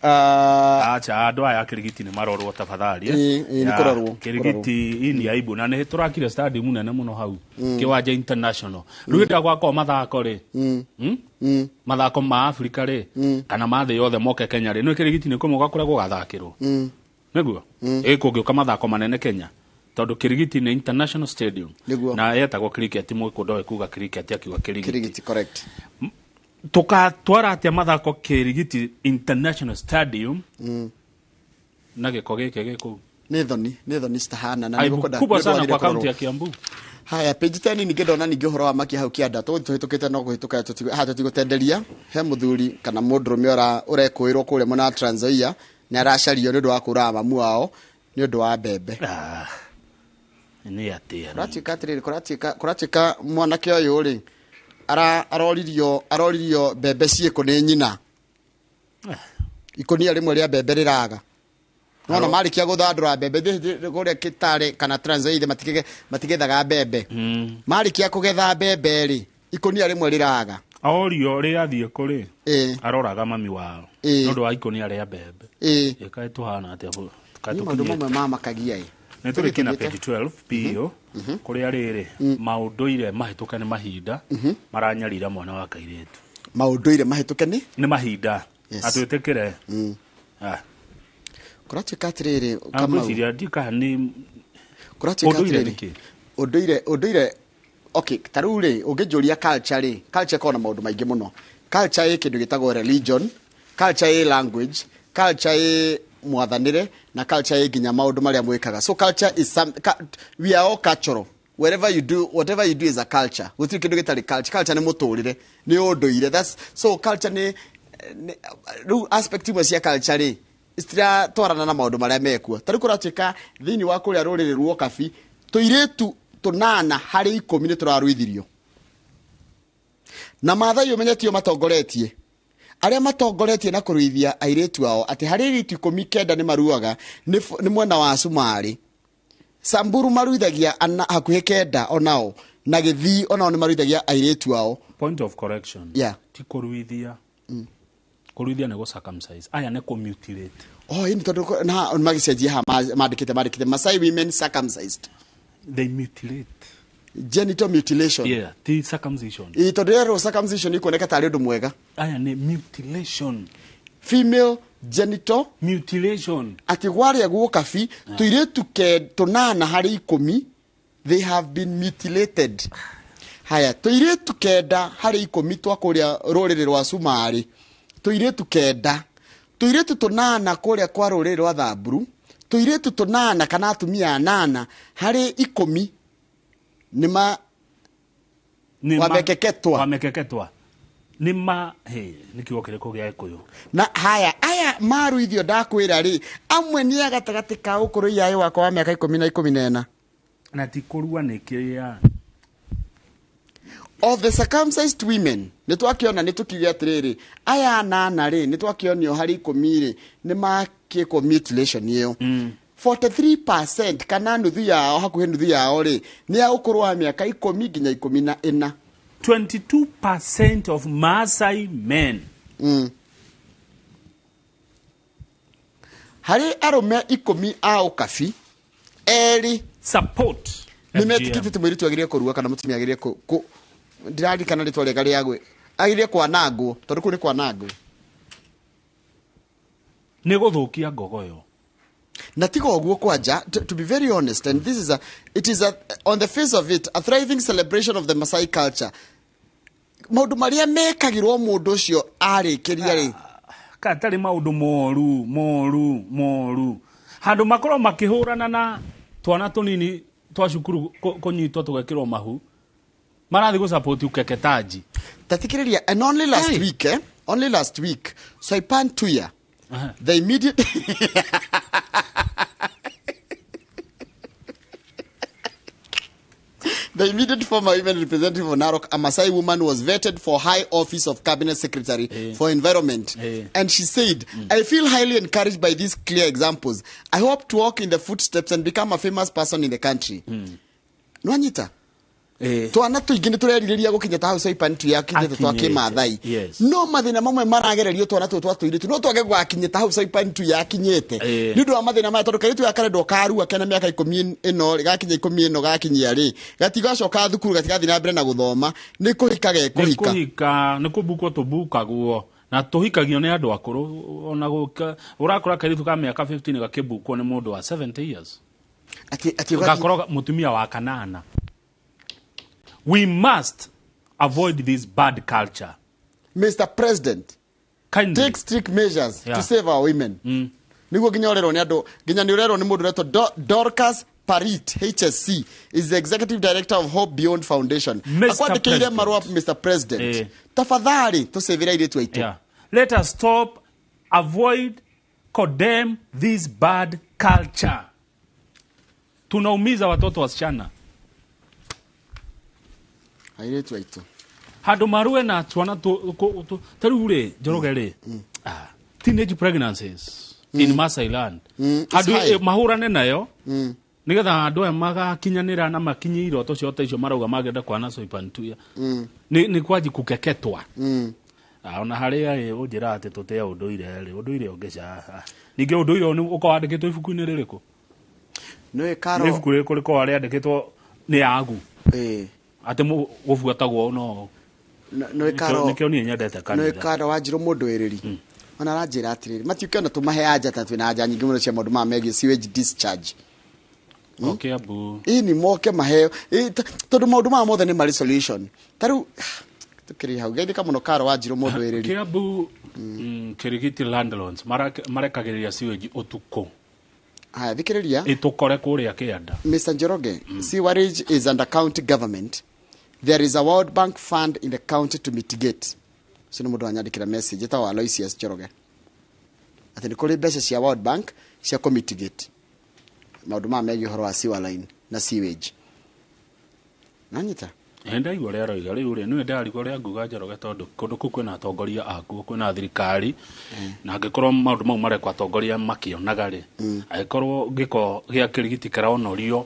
Acha andũ aya a Kĩrigiti nĩ marorwo tafadhali. Nĩ kũrorwo. Kĩrigiti hii ni aibu na nĩ tũrakire stadium nene mũno hau, Kĩwanja International. Rĩu hĩndĩ ĩrĩa gwakorwo mathako rĩ, mathako ma Afrika rĩ, kana ma thĩ yothe moke Kenya rĩ, nĩ Kĩrigiti nĩ kũmwe gwa kũrĩa gũgathakĩrwo nĩguo kũngĩũka mathako manene Kenya, tondũ Kĩrigiti nĩ international stadium. Nĩguo. Na yetagwo cricket, mũgĩkũ ndoĩ kuga cricket akiuga Kĩrigiti. Kĩrigiti, correct. Tukatwara atĩa mathako Kĩrigiti International Stadium na gĩko gĩkĩ gĩ kũu? Nĩ thoni citahana na Aibu nĩgũkwenda- kubwa nĩ sana ũndũ kwa wagĩrĩire kaunti ya kũrorwo. Kiambu. Haya, page 10 ningĩ ndona ningĩ ũhoro wa makia hau kĩanda tũgũthiĩ tũhĩtũkĩte no kũhĩtũka haha tũtigũtenderia. He mũthuri kana mũndũrũme ũrekũĩrwo kũrĩa mwena wa Trans Nzoia nĩ aracario nĩ ũndũ wa kũraga mamu wao nĩ ũndũ wa mbembe. Nĩ atĩa? Kũratuĩka atĩrĩrĩ, kũratuĩka mwanake ũyũ rĩ aroririo mbembe ciĩkũ nĩ nyina, ikũnia rĩmwe rĩa mbembe rĩraga nona marĩkia gũthandũra mbembe kũrĩa Kitale kana Trans Nzoia matigethaga mbembe. Marĩkia kũgetha mbembe rĩ, ikũnia rĩmwe rĩraga. Orio rĩathiĩ kũrĩ aroraga mami wao nĩ ũndũ wa ikũnia rĩa mbembe. Ĩkaĩ tũhana atĩa kaĩ Nĩ maũndũ tũkinyĩte? mamwe mamakagia ĩ. Nĩ tũrĩkie na page 12 PO kũrĩa rĩrĩ maũndũire mahĩtũke nĩ mahinda maranyarira mwana wa kairĩtu. Maũndũire mahĩtũke nĩ nĩ mahinda. Atwĩtĩkĩre. Kũratuĩka atĩrĩrĩ, Kamau. Ngwĩciria ndikaha nĩ Kũratuĩka ũndũire atĩrĩrĩ, nĩkĩ? Ũndũire, okay, ta rĩu rĩ ũngĩnjũria culture rĩ, culture ĩkoragwo na maũndũ maingĩ mũno. Culture ĩ kĩndũ gĩtagwo religion, culture ĩ language, culture ĩ mwathanĩre na culture ĩ nginya maũndũ marĩa mwĩkaga. So culture is some, we are all cultural. Wherever you do, whatever you do is a culture. Gũtirĩ kĩndũ gĩtarĩ culture. Culture nĩ mũtũrĩre, nĩ ũndũire. That's so culture nĩ rĩu aspect imwe cia culture rĩ citiratwarana na maũndũ marĩa mekuo. Ta rĩu kũratuĩka thĩinĩ wa kũrĩa rũrĩrĩ rwa Kabi tũirĩtu 8 harĩ 10 nĩ tũraruithirio na Maathai ũmenye tio matongoretie, arĩa matongoretie na kũruithia airĩtu ao atĩ harĩ airĩtu 10 9 nĩ maruaga nĩ mwena wa Cumarĩ. Samburu maruithagia hakuhĩ 9 onao, na Gĩthii onao nĩ maruithagia airĩtu ao. Point of correction. Ti kũruithia. Kũruithia nĩ gũ circumcise, aya nĩ kũmutilate. Oh, ĩni tondũ na magĩcenjia haha mandĩkĩte Masai women circumcised. They mutilate. Genital mutilation. Yeah, ti circumcision. Ĩ tondũ rĩerwo circumcision ikuoneka tarĩ ũndũ mwega. Aya nĩ mutilation. Female genital mutilation. Atĩ gwarĩa guokabi tũirĩtu 8 harĩ 10 they have been mutilated. Haya, tũirĩtu 9 harĩ 10 twa kũrĩa rũrĩrĩ rwa Cumarĩ, tũirĩtu 9, tũirĩtu 8 kũrĩa kwa rũrĩrĩ rwa Thamburu, tũirĩtu 8 kana atumia 8 harĩ 10 nĩ ma Nĩ wamekeketwa. Wamekeketwa nĩ ma he nĩ kiugo kĩrĩkũ gĩa Gĩkũyũ? Na haya, aya maruithio ndakwĩra rĩ, amwe nĩ a gatagatĩ ka ũkũrũ iyaĩ wakwa wa mĩaka 10 na 14. Na ti kũrua nĩ kĩrĩa. Of the circumcised women nĩ twakĩona, nĩ tũkiuge atĩrĩrĩ, aya 8 rĩ, nĩ twakĩonio harĩ 10 rĩ nĩ makĩkwo mutilation ĩyo. 43% kana nuthu yao, hakuhĩ nuthu yao rĩ, nĩ ya ũkũrũ wa mĩaka 10 nginya 14. 22% of Maasai men. Harĩ arũme 10 a ũkabi, 2 support nĩ FGM. metĩkĩtie atĩ mũirĩtu agĩrĩire kũrua kana mũtumia agĩrĩire ndĩraririkana rĩtwa rĩega rĩa agĩrĩire kwanangwo, tondũ kũu nĩ kwanangwo. Nĩ gũthũkia ngogoyo. Na tiga ũguo kwanja, to be very honest, and this is a it is a on the face of it a thriving celebration of the Masai culture. Maũndũ marĩa mekagĩrwo mũndũ ũcio arĩkĩria rĩ, katarĩ maũndũ moru moru moru, handũ makorwo makĩhũrana na twana tũnini twa cukuru kũnyitwo tũgekĩrwo mahu, marathiĩ gũ support ukeketaji. Tathikĩrĩria, and only last week, only last week, Soipan Tuya, the immediate The immediate former women representative of Narok, a Masai woman, was vetted for high office of cabinet secretary for environment. And she said, "I feel highly encouraged by these clear examples. I hope to walk in the footsteps and become a famous person in the country." Nwanyita? Twana tũingĩ nĩ tũrerirĩria gũkinya ta hau Soipan Tuya akinyĩte twa kĩmathai. No mathĩna mamwe maragererio twana tũtũ twa tũirĩtu no twage gwakinyĩte hau Soipan Tuya akinyĩte nĩ ũndũ wa mathĩna maya, tondũ kairĩtu gaka karendwo karua kena mĩaka 10 ĩno rĩ, gakinya 10 ĩno gakinyia rĩ, gatigacoka thukuru, gatigathiĩ na mbere na gũthoma, nĩ kũhika nĩ gekũhika. Kũhika nĩ kũbukwo tũbukagwo na tũhikagio nĩ andũ akũrũ, ona gũka ũrakora kairĩtu ka mĩaka 15 gakĩbukwo nĩ mũndũ wa 70 years. Ati gakorwo mũtumia wa kanana. We must avoid this bad culture. Mr. President, kindly take strict measures to save our women. Niguo nginya ũrerwo nĩ andũ, nginya nĩ ũrerwo nĩ mũndũ ũretwo Dorcas Parit HSC, is the executive director of Hope Beyond Foundation. Mr. Akwandĩkĩire President. marũa, Mr. President, tafadhali tũcĩvĩre airĩtu aitũ. Let us stop, avoid, condemn this bad culture. Tunaumiza watoto wasichana. Airĩtu aitũ. Handũ marue na twana ta rĩu rĩ, Njoroge rĩ, teenage pregnancies in Masai land, It's handũ high. mahũrane nayo nigetha andũ aya magakinyanĩra na makinye iroto ciao ta icio marauga mangĩenda kwana Soipan Tuya, nĩ kwanji kũkeketwa. Ona harĩa ĩ ũnjĩra atĩ tũtĩe ũndũire rĩ, ũndũire ũngĩca ningĩ ũndũire ũyũ ũkorwo wandĩkĩtwo ibuku-inĩ rĩrĩkũ? Nĩ Karo. Nĩ ibuku rĩrĩkũ rĩkoragwo rĩandĩkĩtwo nĩ agu atĩ gũbuatagwo no Nĩ Karo. Nĩkĩo niĩ nyendete Nĩ kanitha. Karo Wanjirũ mũndũ ĩrĩri ona aranjĩra atĩrĩrĩ, matiũke ona tũmahe anja ta twĩna anja nyingĩ mũno cia maũndũ maya megiĩ sewage discharge. O Kiambu. Ĩ ni moke maheo. Ĩ, tondũ maũndũ maya mothe nĩ marĩ solution. Ta rĩu tũkĩrĩ hau, geithĩka mũno Karo Wanjirũ mũndũ ĩrĩri. Kiambu, Kirigiti landlords marekagĩrĩria sewage ũtukũ. Haya, thikĩrĩria. Ĩtũkore kũrĩa kĩanda. Mr. Njoroge, sewerage is under county government. There is a World Bank fund in the county to mitigate. Ũcio nĩ mũndũ wanyandĩkĩra message ĩtagwo Aloysius Njoroge, atĩ nĩ kũrĩ mbeca cia World Bank cia kũmitigate maũndũ maya megiĩ ũhoro wa sewer line na sewage. Nanyita? Ndaigua ũrĩa aroiga rĩu rĩ, nĩwe ndarigwo ũrĩa nguga Njoroge, tondũ kũndũ kũu kwĩna atongoria akuo, kwĩna thirikari, na angĩkorwo maũndũ mau marekwo atongoria makĩonaga rĩ, angĩkorwo gĩko gĩa Kĩrigiti kĩronorio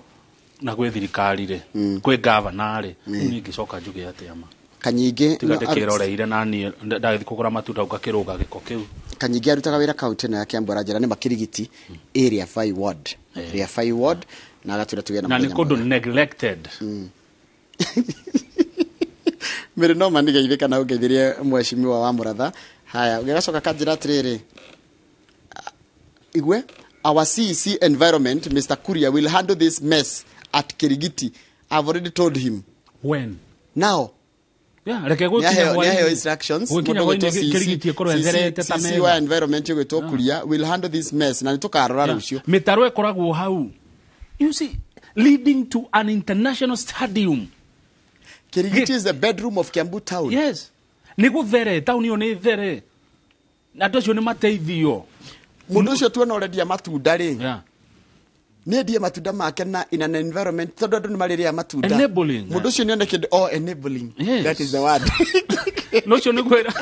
na gwĩ thirikari rĩ, kwĩ gavana rĩ, rĩu niĩ ingĩcoka njuge atĩa ma? Kanyingĩ Tiga ndĩkĩroreire na niĩ ndagĩthiĩ kũgũra matunda ngakĩrũga gĩko kĩu. Kanyingĩ arutaga wĩra kaunti ĩno ya Kiambu, aranjĩra nĩ Makirigiti area 5 ward, area 5 ward, na agatwĩra tũgĩe na Na nĩ mũthenya kũndũ mwega. neglected. Mĩrĩ no manigeithĩ kana ũngeithirie mheshimiwa wa Mũratha. Haya, ũgĩgacoka kanjĩra atĩrĩrĩ, igue, our CEC environment Mr. Kuria will handle this mess at Kirigiti. I've already told him. When? Now. Yeah, reke gwĩkinya hwaĩ-inĩ. Nĩaheo instructions. Gwĩkinya Mũndũ hwaĩ-inĩ ũgwĩtwo CEC Kĩrigiti ĩkorwo ĩtherete ta CC metha. wa environment ũgwĩtwo Kuria will handle this mess, na nĩtũkarora rũciũ. Mĩtaro ĩkoragwo hau, you see, leading to an international stadium. Kirigiti is the bedroom of Kiambu town. Yes, nĩ gũthere, taũni ĩyo nĩ there na andũ acio nĩ mateithio. Mũndũ ũcio tuona ũrendia matunda rĩ, nĩ endie matunda make na in an environment, tondũ andũ nĩ marĩrĩa matunda. Enabling. Mũndũ ũcio nĩ one kĩndũ, oh, enabling. Yes. That is the word. No ũcio nĩ kwĩra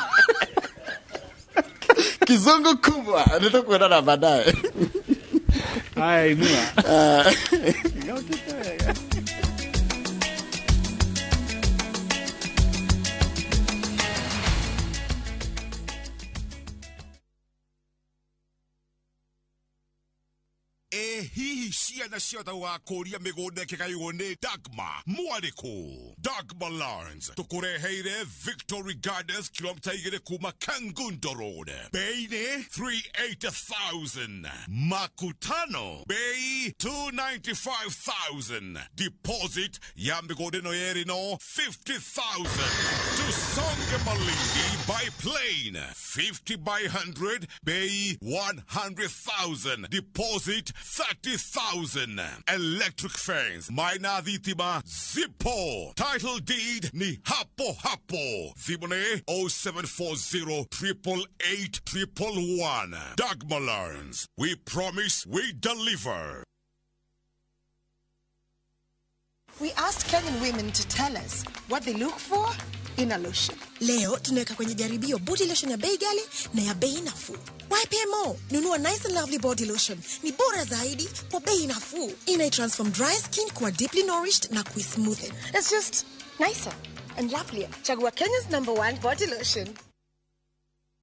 Kizungu kubwa. Nĩ tũkuonana baadaye. Haya, inua. Ĩ hihi Ciana ciothe gũgakũria mĩgũnda ĩkĩgaywo nĩ Dagma mwarĩkũ. Dagma Lands tũkũreheire Victory Gardens, kilomita 2 kuma Kangundo Road. Bei nĩ 380,000. Makutano bei 295,000. Deposit ya mĩgũnda ĩno yerĩ no 50,000. Tusonge Malindi by plane, 50 by 100, bei 100,000. Deposit 30,000. Electric fence, maina thitima zipo. Title deed ni hapo hapo. Thimũ nĩ 0740 888 111. Dagma Lands. We promise, we deliver. We asked Kenyan women to tell us what they look for in a lotion. Leo tunaweka kwenye jaribio body lotion ya bei ghali na ya bei nafuu. YPMO, nunua Nice and Lovely body lotion. Ni bora zaidi kwa bei nafuu. Ina transform dry skin kuwa deeply nourished na kuismoothen. It's just nicer and lovelier. Chagua Kenya's #1 body lotion.